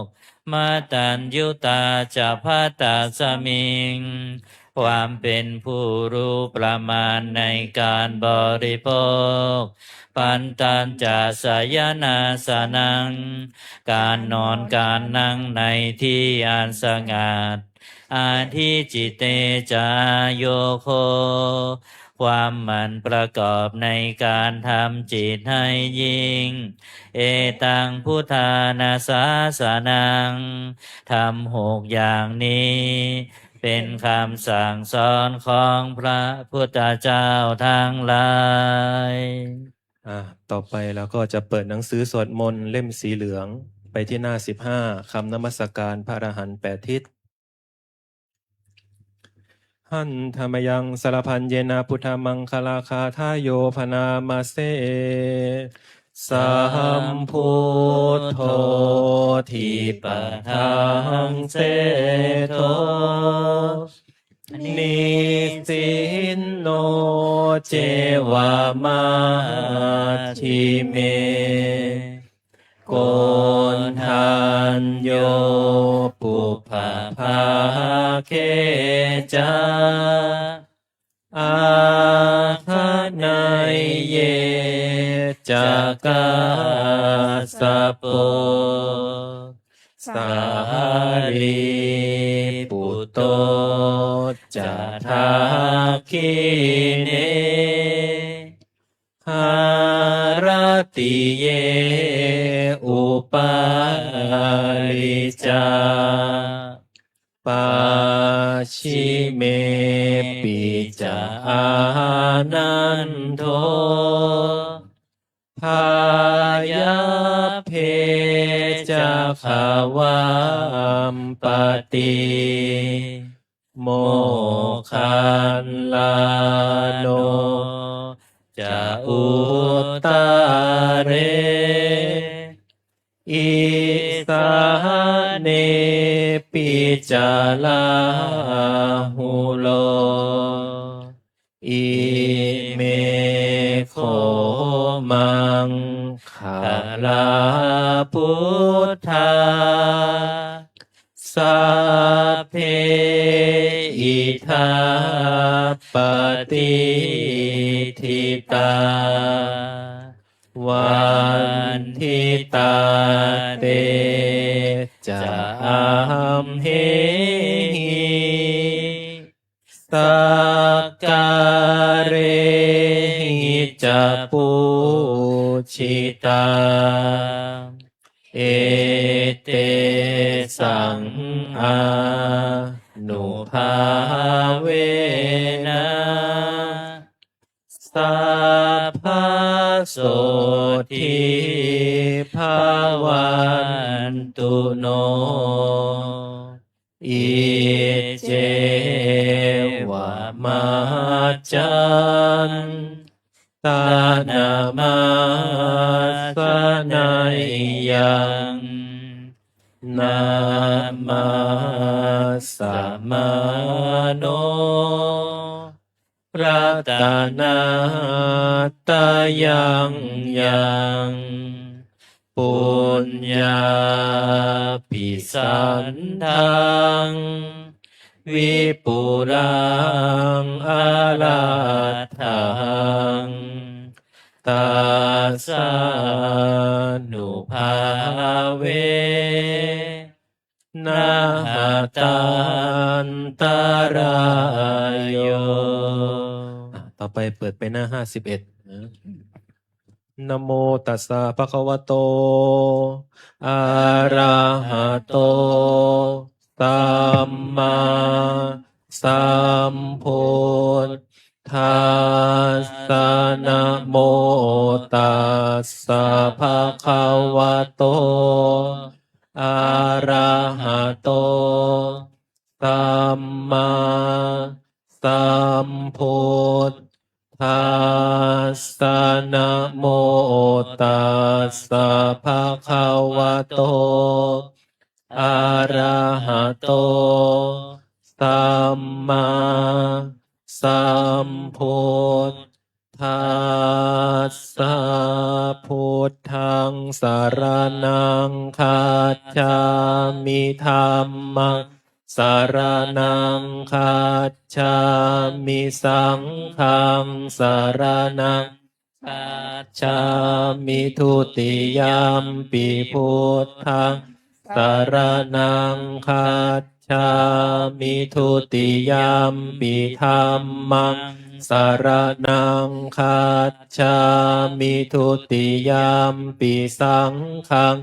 กข์ mataññutā ca bhaddasmiṃ ความเป็นผู้รู้ประมาณในการบริโภค pantañca sayanāsanaṃ การนอนการนั่งในที่อันสงัด adhicitto ca āyogo ความหมั่นประกอบในการทำจิตให้ยิ่ง etaṃ buddhāna sāsanaṃ ธรรมหกอย่างนี้ เป็นคำสั่งสอนของพระพุทธเจ้าทั้งหลาย อ่ะ ต่อไปเราก็จะเปิดหนังสือสวดมนต์เล่มสีเหลือง ไปที่หน้าสิบห้า คำนมัสการพระอรหันต์แปดทิศ Handa mayaṃ sarabhaññena buddhamaṅgalagāthāyo bhaṇāma se. Sambuddho dipadaṃ seṭṭho, nisinno ceva majjhime, koṇḍañño pubbabhāge ca, āgaṇeyye ca kassapo, sārīputto ca dakkhiṇe, haratiye upāli ca, pacchimepi ca ānando, bāyabbe ca gavampati, moggallāno ca uttare, isānepi ca rāhulo. Ime kho maṅgalā buddhā, sabbe idha patiṭṭhitā, tā te ca amhehi sakkārehi ca pūjitā, etesaṃ ānubhāvena sabbasotthī bhavantu no. Icevamajjhattanamassaneyyaṃ namassamāno ratanattayaṃ yaṃ puññābhisandaṃ vipulaṃ alatthaṃ, tassānubhāve na hatantarāyo. อ่ะ ต่อไปเปิดไปหน้า ห้าสิบเอ็ด นะ Namo tassa bhagavato arahato sammāsambuddhassa. Namo tassa bhagavato arahato sammāsambuddhassa. Namo tassa bhagavato arahato sammāsambuddhassa. Buddhaṃ saraṇaṃ gacchāmi. Dhammaṃ saraṇaṃ gacchāmi. Saṅghaṃ saraṇaṃ gacchāmi. Dutiyampi buddhaṃ saraṇaṃ gacchāmi. Dutiyampi dhammaṃ saraṇaṃ gacchāmi. Dutiyampi saṅghaṃ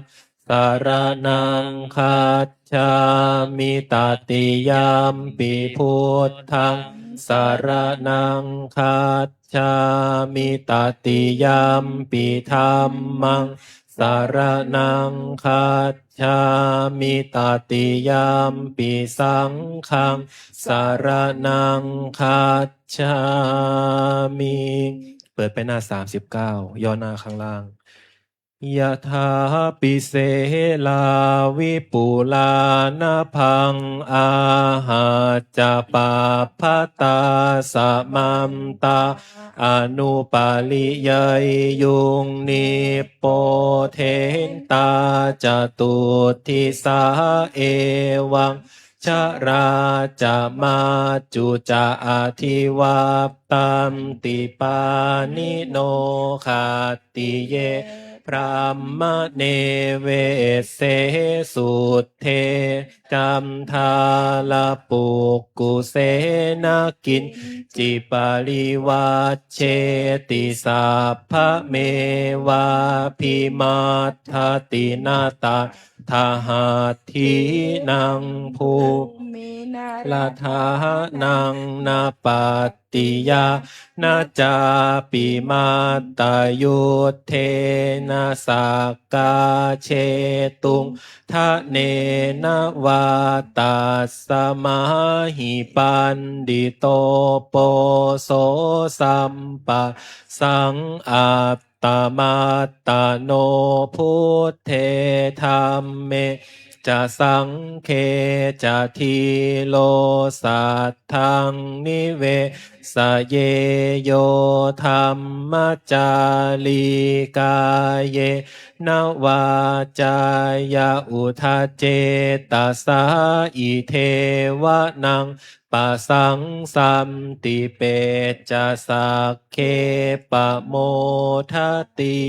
saraṇaṃ gacchāmi. Tatiyampi buddhaṃ saraṇaṃ gacchāmi. Tatiyampi dhammaṃ saraṇaṃ gacchāmi. Tatiyampi saṅghaṃ saraṇaṃ gacchāmi. เปิดไปหน้า สามสิบเก้า ย่อหน้าข้างล่าง Yathāpi selā vipulā nabhaṃ, āhacca pabbataṃ samantā anupariyeyyuṃ, nibbothentā catuddisā evaṃ jarā ca majju ca adhivattanti. Pāṇino khattiye brāhmaṇe vesse sudde candālapukkuse, na kiñci parivajjeti sabbamevābhimaddati. Na tattha hatthīnaṃ bhūmigaradhanaṃ na pattiyā, na cāpi mattayuddhena sakkā jetuṃ dhanena vā. Tasmā hi paṇḍito poso sampassaṃ ap tamattano. Buddhe dhamme ca saṅghe ca dhīro saddhaṃ nivesaye, yo dhammacārī kāyena vācāya uda cetasā, idheva naṃ pasaṃsanti, pecca sagge pamodati.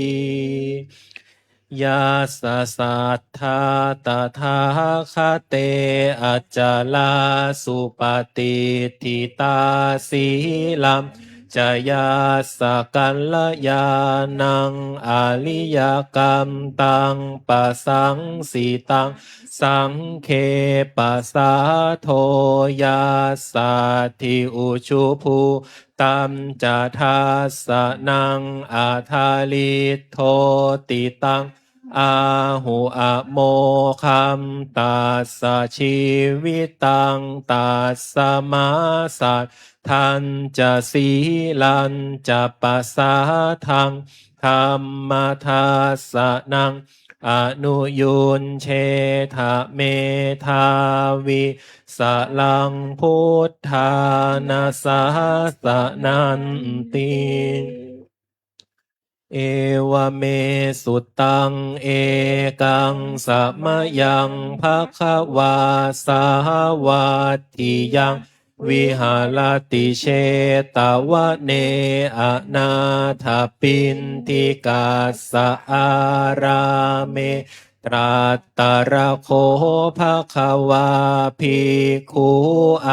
Yassa saddhā tathāgate acalā supaṭiṭṭhitā, sīlaṃ ca yassa kalyāṇaṃ ariyakantaṃ pasaṃsitaṃ, saṅghe pasādo yassatthi ujubhū tañca dassanaṃ adaliddhoti, taṃ āhu amoghaṃ tassa jīvitaṃ. Tasmā saddhañca sīlañca pasādaṃ dhammadassanam anuyuñjetha medhāvī saraṃ buddhāna sāsananti. Evaṃ me sutaṃ. Ekaṃ samayaṃ bhagavā sāvatthiyaṃ viharati jetavane anāthapiṇḍikassa ārāme. Tatra kho bhagavā bhikkhū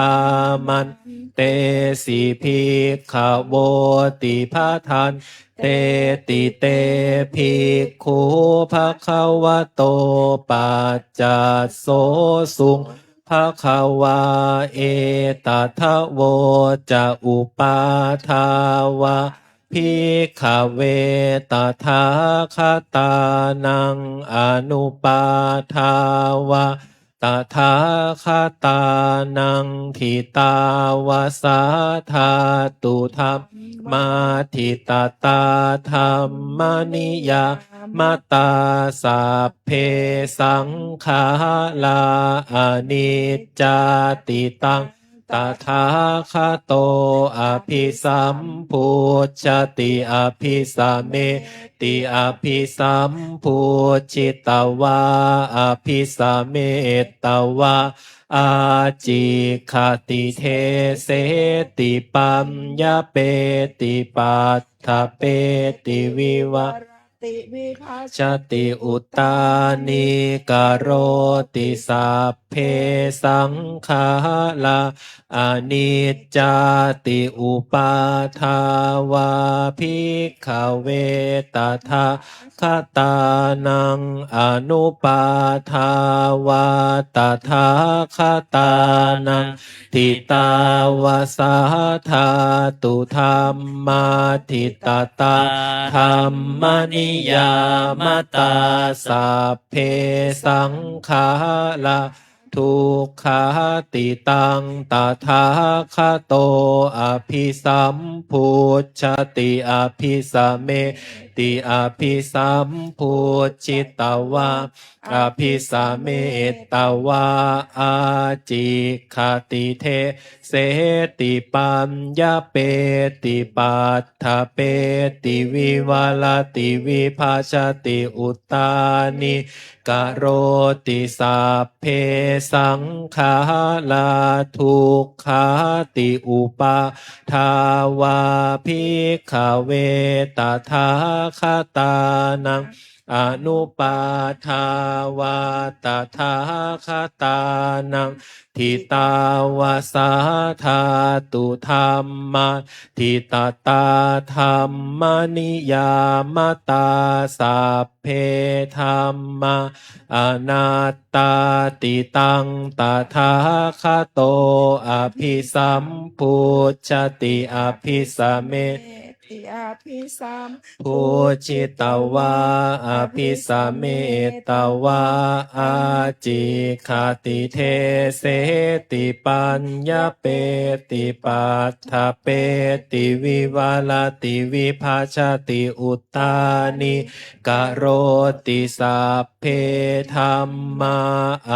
āmantesi bhikkhavoti. Bhadanteti te bhikkhū bhagavato paccassosuṃ. Bhagavā etadavoca. Uppādā vā bhikkhave tathāgatānaṃ, anupādā vā tathāgatānaṃ, ṭhitāva sā dhātu dhammā ṭhitatā dhammaniyāmatā, sabbe saṅkhārā aniccāti. Taṃ tathāgato abhisambujjhati abhisameti, abhisambujjhitvā abhisametvā ācikkhati deseti paññapeti paṭṭhapeti vivarati vibhajati uttānīkaroti. Sabbe saṅkhārā aniccāti. Uppādā vā bhikkhave tathāgatānaṃ, anupādā vā tathāgatānaṃ, ṭhitāva sā dhātu dhammā ṭhitatā dhammaniyāmatā, sabbe saṅkhārā dukkhāti. Taṃ tathāgato abhisambujjhati abhisameti, abhisambujjhitvā abhisametvā ācikkhati deseti paññapeti paṭṭhapeti vivarati vibhajati uttānī karoti. Sabbe saṅkhārā dukkhāti. Uppādā vā bhikkhave tathāgatānaṃ, anupādā vā tathāgatānaṃ, ṭhitāva sā dhātu dhammā ṭhitatā dhammaniyāmatā, sabbe dhammā anattāti. Taṃ tathāgato abhisambujjhati abhisame abhisambujjhitvā abhisametvā ācikkhati deseti paññapeti paṭṭhapeti vivarati vibhajati uttānīkaroti. Sabbe dhammā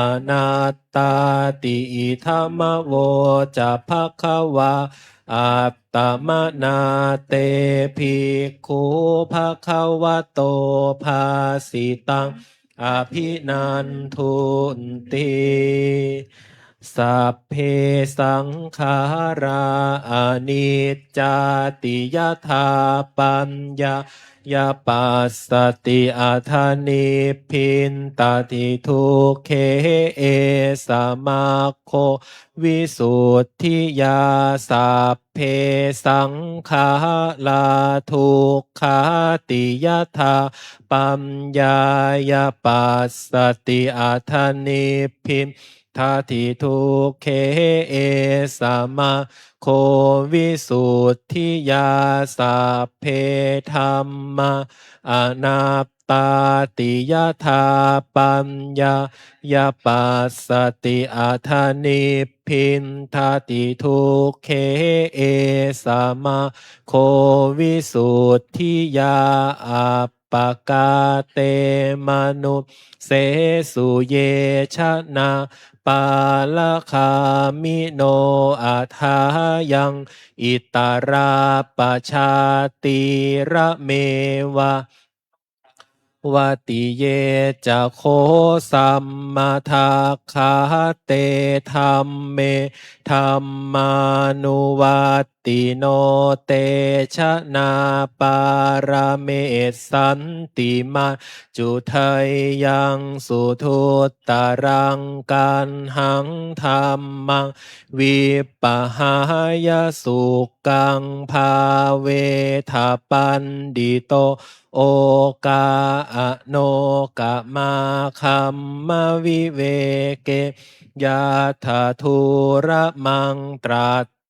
anattāti. Idamavoca bhagavā. Attamanā te bhikkhū bhagavato bhāsitaṃ abhinandunti. Sabbe saṅkhārā aniccāti yadā paññāya passati atha nibbindati dukkhe, esa maggo visuddhiyā. Sabbe saṅkhārā dukkhāti yadā paññāya passati atha nibbindati dati dukkhe, esa maggo visuddhiyā. Sabbe dhammā anattāti yadā paññāya passati atha nibbindati dukkhe, esa maggo visuddhiyā. Appakā te manussesu ye janā pāragāmino athāyaṃ itarā pajātīrameva vati. Ye ca kho sammadakkhā te dhamme dhammānuvat tino te janā pāramessanti maccudheyyaṃ suduttaraṃ gaṇhaṃ dhammaṃ vippahāya sukkaṃ bhāvetha paṇḍito okā anokamā dhammavivekeyyātha dūramaṃ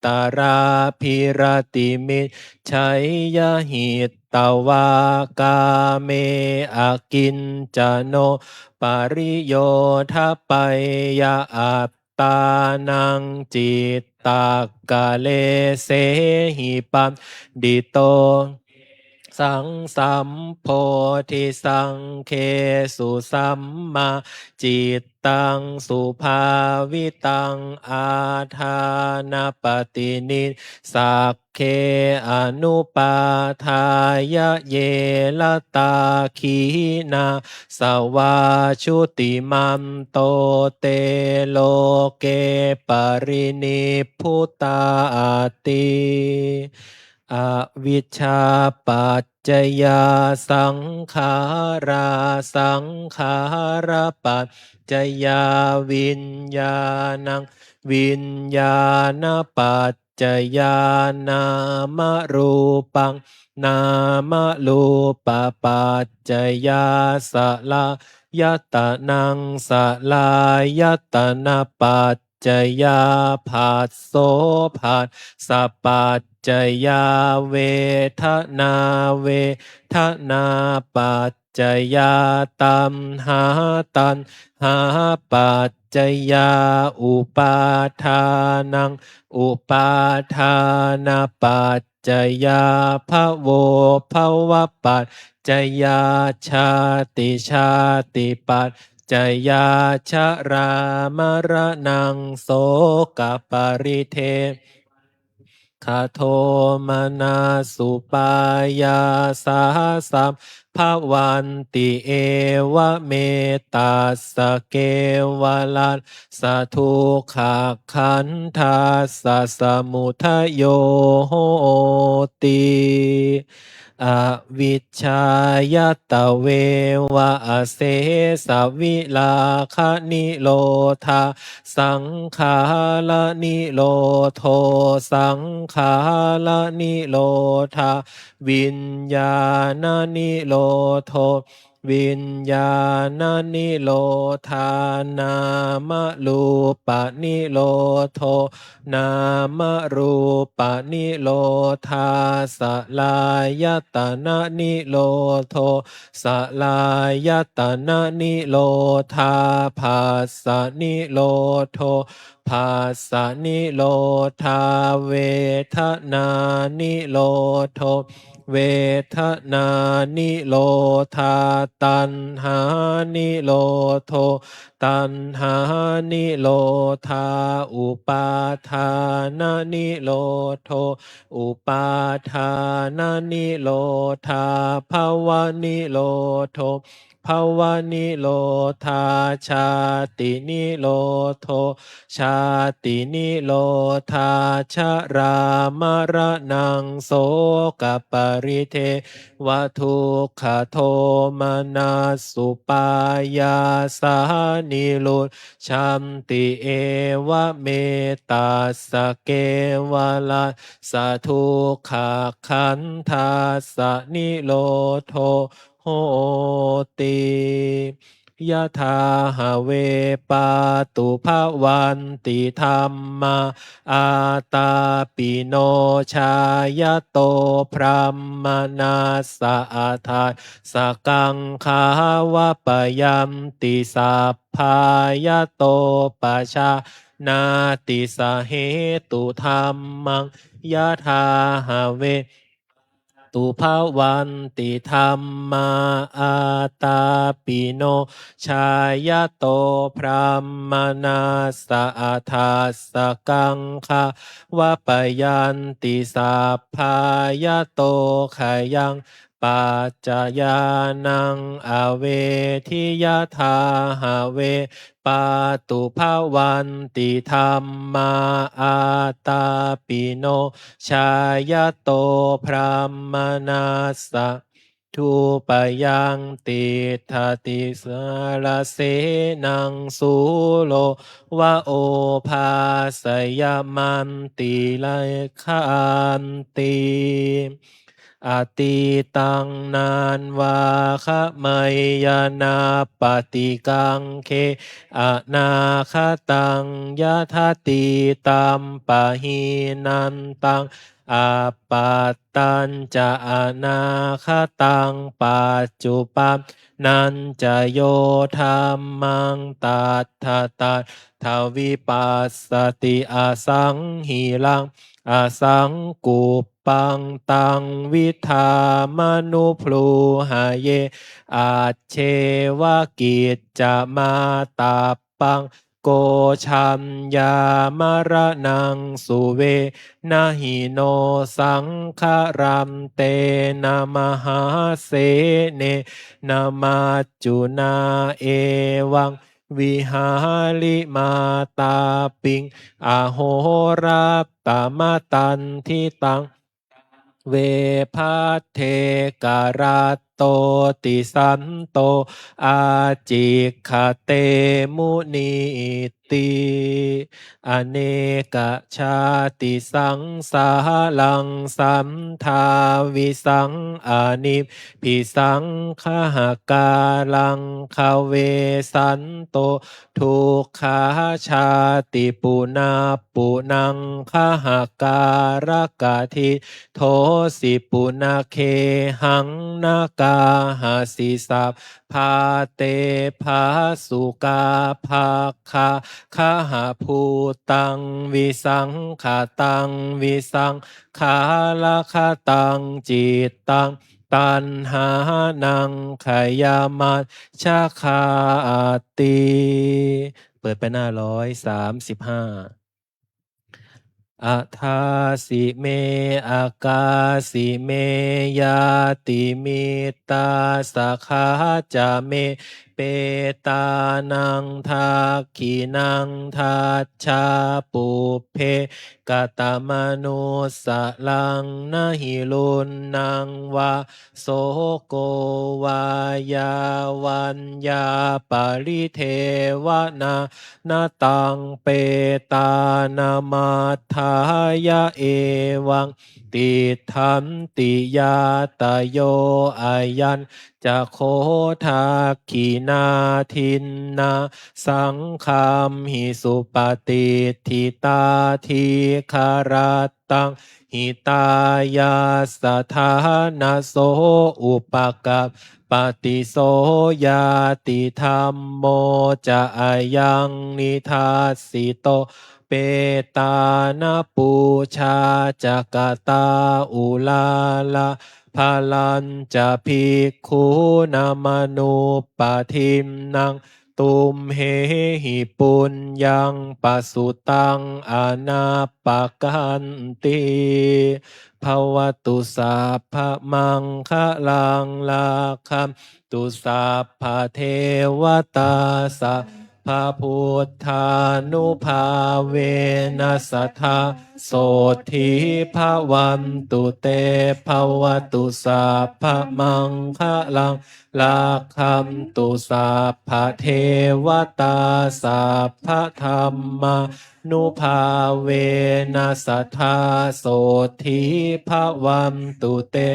tatra bhiratimicceyya hitvā kāme akiñcano pariyodapeyya attānaṃ cittakkalesehi paṇḍito saṃ sambodhisaṅghesu sammā cittaṃ subhāvitaṃ āṭānapattinissagge anupādāya ye ratā khīṇāsavā jutimanto te loke parinibbutāti. Avijjāpaccayā saṅkhārā, saṅkhārapaccayā viññāṇaṃ, viññāṇapaccayā nāmarūpaṃ, nāmarūpapaccayā saḷāyatanaṃ, saḷāyatanapacca yā phasso, phassapaccayā vedanā, vedanāpaccayā taṇhā, taṇhāpaccayā upādānaṃ, upādānapaccayā bhavo, bhavapaccayā jāti, jātipac cayā jarāmaraṇaṃ sokaparidevadukkhadomanassupāyāsā sabbā bhavanti. Evametassa kevalassa dukkhakkhandhassa samudayo hoti. Avijjāya tveva asesavirāganirodhā saṅkhāranirodho, saṅkhāranirodhā viññāṇanirodho, viññāṇanirodhā nāmarūpanirodho, nāmarūpanirodhā saḷāyatananirodho, saḷāyatananirodhā phassanirodho, phassanirodhā vedanānirodho, vedanānirodhā taṇhānirodho, taṇhānirodhā upādānanirodho, upādānanirodhā bhavanirodho, bhavanirodhā jātinirodho jātinirodhā jarāmaraṇaṃ sokaparidevadukkhadomanassupāyāsā nirujjhanti evametassa kevalassa dukkhakkhandhassa nirodho hoti. Yadā have pātubhavanti dhammā ātāpino jāyato brāhmaṇassa adāsakaṅkhā vappayanti sabbā yato pajānāti sahetu dhammaṃ. Yadā have pātubhavanti dhammā ātāpino jāyato brāhmaṇassa adāsakaṅkhā vappayanti sabbā yato khayaṃ paccayānaṃ avedhi. Yadā have pātubhavanti dhammā ātāpino jāyato brāhmaṇassa thūpayaṃ tiṭṭhati sarasenaṃ sūro va obhāsayamantirikkhanti. Atītaṃ nānvāgameyya nappaṭikaṅkhe anāgataṃ yadatītampahīnantaṃ appattañca anāgataṃ paccuppannañca yo dhammaṃ tattha tattha vipassati asaṃhiraṃ asaṅkuppaṃ taṃ vidhāmanubrūhaye ajjeva kiccamātappaṃ ko jaññā maraṇaṃ suve na hi no saṅgarantena mahāsenena maccunā evaṃ vihārimātāpiṃ ahorattamatanditaṃ ve bhaddekarattoti santo ācikkhate munīti. Anekajātisaṃsāraṃ sandhāvisaṃ anibbisaṅkhahākāraṃ gavesanto dukkhajāti punappunaṃ gahakārakadindosi punagehaṃ naggāhasi sabbā te bhāsukā bhaggabhūtaṃ visaṅkhataṃ visaṅkhāragataṃ cittaṃ taṇhānaṃ khayamajjhagā atti. เปิดไปหน้าร้อยสามสิบห้า Adāsi me akāsi me ñātimittā sakhā ca me petānaṃ dakkhiṇaṃ dajjā pubbe katamanussaraṃ na hi ruṇṇaṃ vā soko vā yā vaññā paridevanā na taṃ petānamatthāya evaṃ tiṭṭhanti ñātayo. Ayañca kho dakkhiṇā dinnā saṅghamhi supatiṭṭhitā dīgharattaṃ hitāyassa ṭhānaso upakappati. So ñātidhammo ca ayaṃ nidassito petāna pūjā ca katā uḷārā balañca bhikkhūnamanuppadinnaṃ tumhehi puññaṃ pasutaṃ anappakanti. Bhavatu sabbamaṅgalaṃ, rakkhantu sabbadevatā, sabbabuddhānubhāvena sadā sotthī bhavantu te. Bhavatu sabbamaṅgalaṃ, rakkhantu sabbadevatā, sabbadhammānubhāvena sadā sotthī bhavantu te.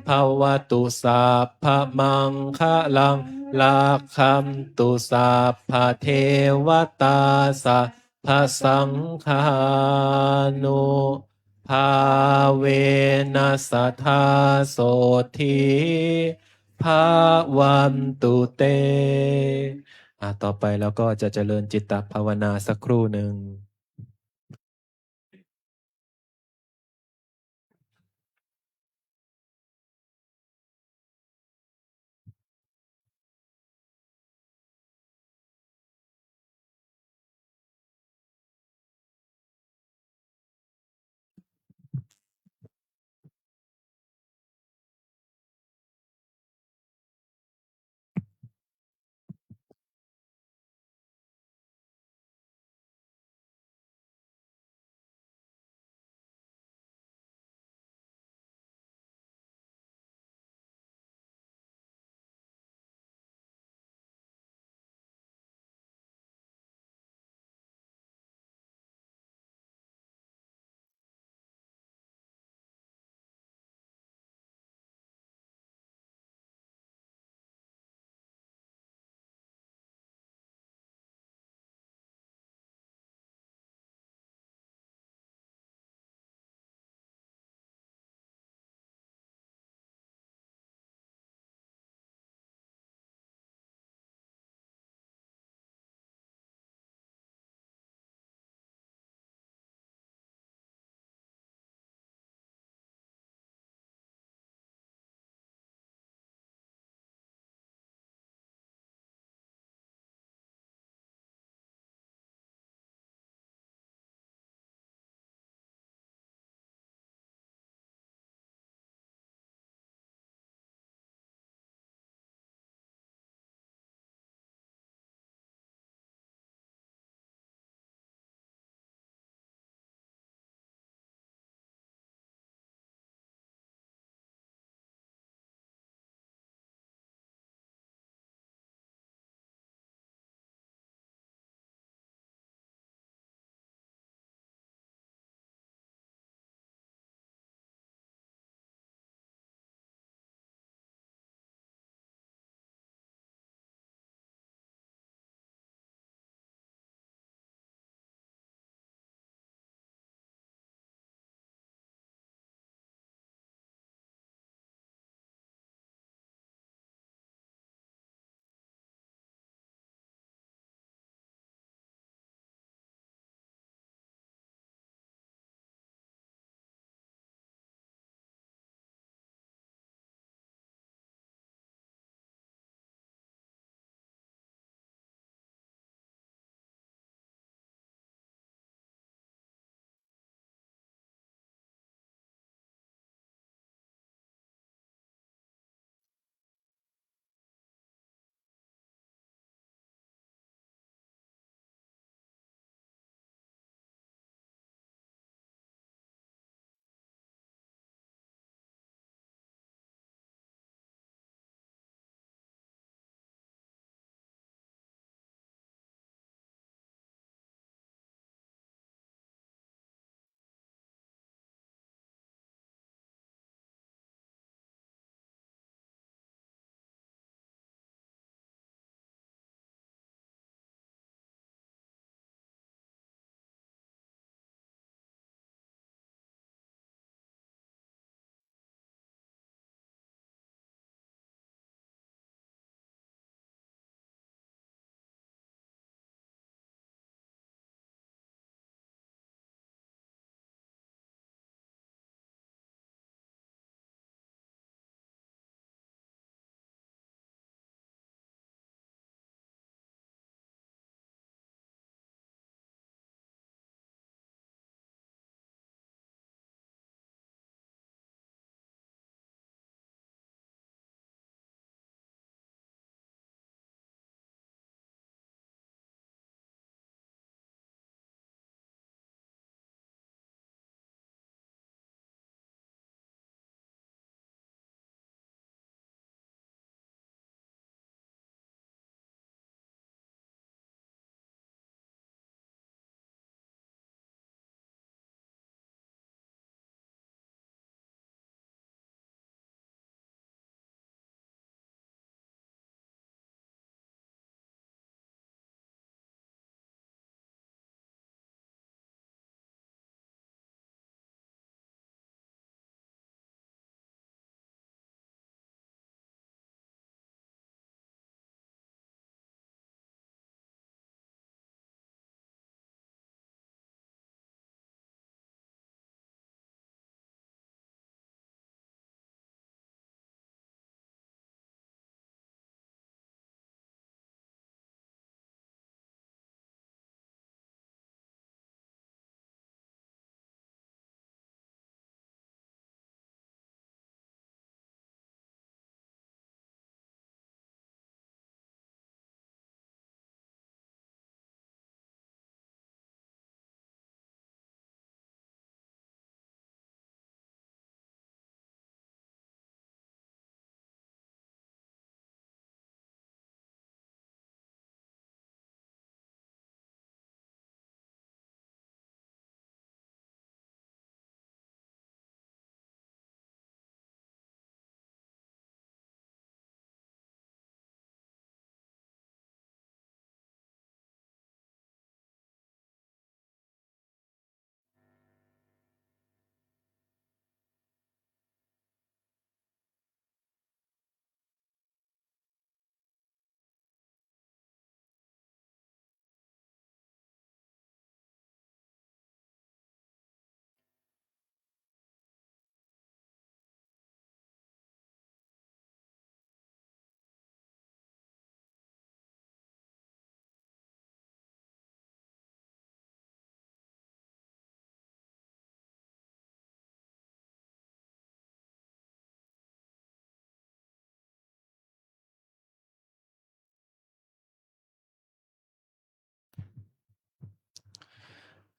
Bhavatu sabbamaṅgalaṃ, rakkhantu sabbadevatā, sabbasaṅghānubhāvena sadā sotthī bhavantu te. อ่ะ ต่อไปเราก็จะเจริญจิตตภาวนาสักครู่หนึ่ง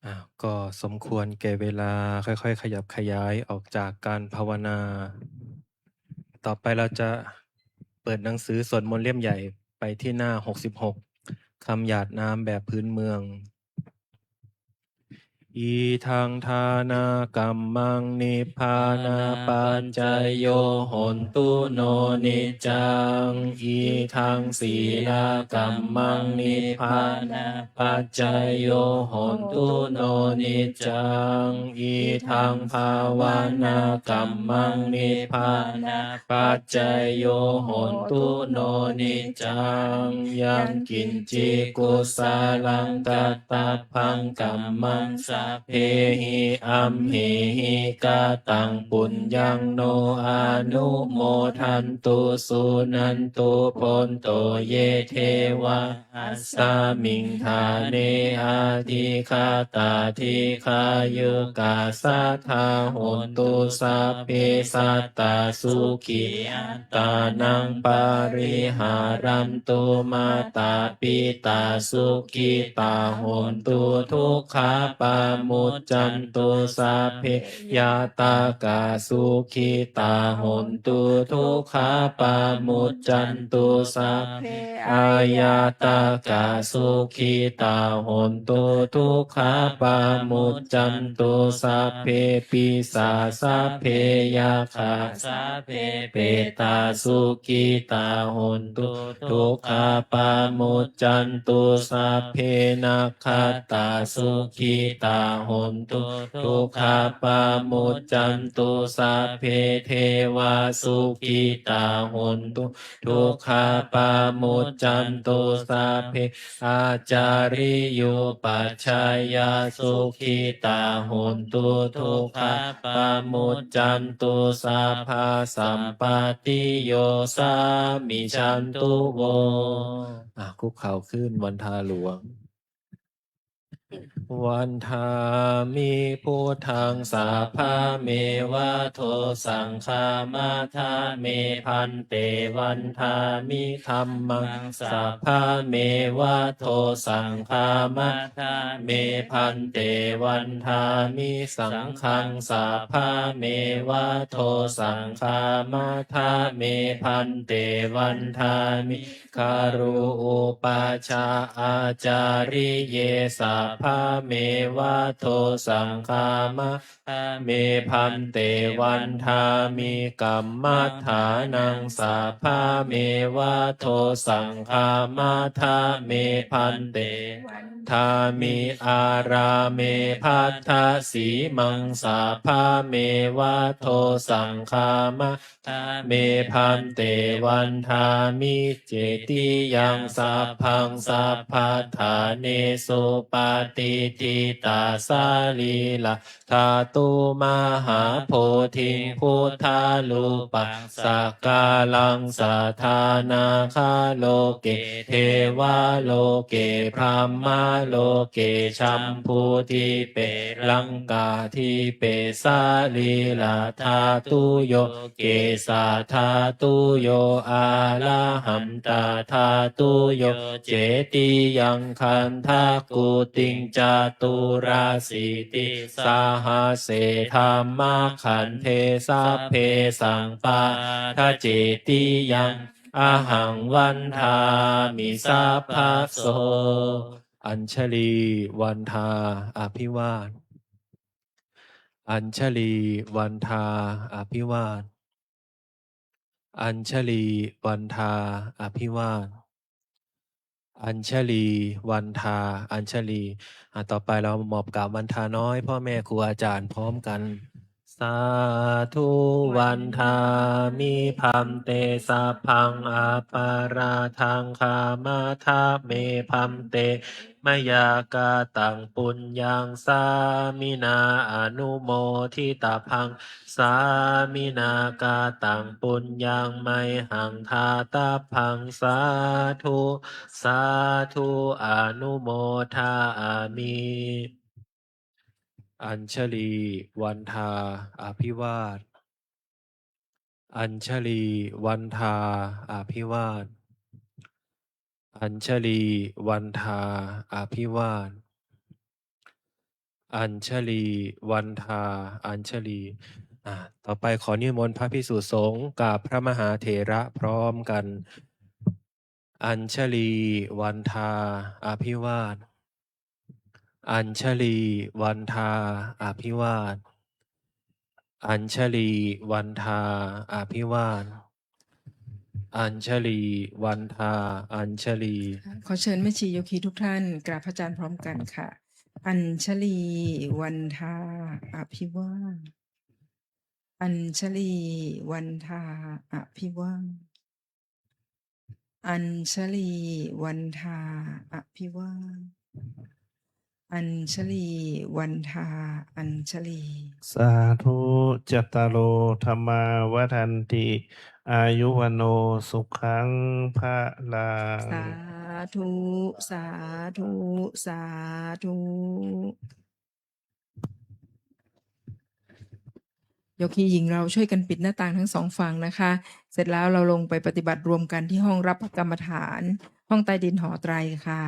อ่ะ ก็สมควรแก่เวลา ค่อยๆ ขยับขยายออกจากการภาวนา ต่อไปเราจะเปิดหนังสือสวดมนต์เล่มใหญ่ไปที่หน้า หกสิบหก คำหยาดน้ำแบบพื้นเมือง Idaṃ dānakammaṃ nibbānapaccayo hontu no niccaṃ. Idaṃ sīlakammaṃ nibbānapaccayo hontu no niccaṃ. Idaṃ bhāvanākammaṃ nibbānapaccayo hontu no niccaṃ. Yaṃ kiñci kusalaṃ kattabbaṃ kammaṃ sabbehi amhehi kataṃ puññaṃ no anumodantu suṇantu bhonto ye devā asmiṃ ṭhāne adhigatā dīghāyukā sadā hontu sabbe sattā sukhī attānaṃ pariharantu. Mātā pitā sukhitā hontu dukkhā pamuccantu. Sabbe ñātakā sukhitā hontu dukkhā pamuccantu. Sabbe aññātakā sukhitā hontu dukkhā pamuccantu. Sabbe pisā sabbe yakkhā sabbe petā sukhitā hontu dukkhā pamuccantu. Sabbe nakkhattā sukhitā hontu dukkhā pamuccantu. Sabbe devā sukhitā hontu dukkhā pamuccantu. Sabbe ācariyupajjhāyā sukhitā hontu dukkhā pamuccantu. Sabbā sampattiyo samijjhantu vo. อ่ะ คุกเข่าขึ้น วันทาหลวง Vandāmi buddhaṃ sabbameva dosaṃ khamatha me bhante. Vandāmi dhammaṃ sabbameva dosaṃ khamatha me bhante. Vandāmi saṅghaṃ sabbameva dosaṃ khamatha me bhante. Vandāmi guru upajjhāyācariye sabbameva dosaṃ khamatha me bhante. Vandāmi kammaṭṭhānaṃ sabbameva dosaṃ khamatha me bhante. Vandāmi ārāme bhaddasīmaṃ sabbameva dosaṃ khamatha me bhante. Vandāmi cetiyaṃ sabbaṃ sabbaṭṭhānesu patiṭṭhitā sarīradhātu mahābodhiṃ buddharūpaṃ sakkāraṃ sadā nāgaloke devaloke brahmaloke jambudīpe laṅkādīpe sarīradhātuyo kesādhātuyo arahantadhātuyo cetiyaṃ gandhakuṭiṃ caturāsītisahasсе dhammakkhandhe sabbesaṃ pādace tiyaṃ ahaṃ vandāmi sabbaso. Añjalī vandā abhivād. Añjalī vandā abhivād. Añjalī vandā abhivād. Añjalī vandā añjalī. อ่ะ ต่อไปเรามอบกราบวันทาน้อย พ่อแม่ครูอาจารย์พร้อมกัน Sādhu vandāmi bhante, sabbaṃ aparādhaṃ khamatha me bhante, mayā kataṃ puññaṃ sāminā anumoditabbaṃ, sāminā kataṃ puññaṃ mayhaṃ dātabbaṃ, sādhu sādhu anumodāmi. Añjalī vandā abhivād. Añjalī vandā abhivād. Añjalī vandā abhivād. Añjalī vandhā añjalī. อ่า ต่อไปขอนิมนต์พระภิกษุสงฆ์กราบพระมหาเถระพร้อมกัน Añjalī vandhā abhivād. Añjalī vandhā abhivād. Añjalī vandhā abhivād. Añjalī vandhā añjalī. ขอเชิญแม่ชีโยคีทุกท่านกราบพระอาจารย์พร้อมกันค่ะ Añjalī vandhā abhivād. Añjalī vandhā abhivād. Añjalī vandhā abhivād. Añjalī vandhā añjalī. Sādhu. Cattāro dhammā vaḍḍhanti, āyu vaṇṇo sukhaṃ balaṃ. Sādhu, sādhu, sādhu. โยคีหญิงเราช่วยกันปิดหน้าต่างทั้งสองฝั่งนะคะ เสร็จแล้วเราลงไปปฏิบัติรวมกันที่ห้องรับพระกรรมฐาน ห้องใต้ดินหอไตรค่ะ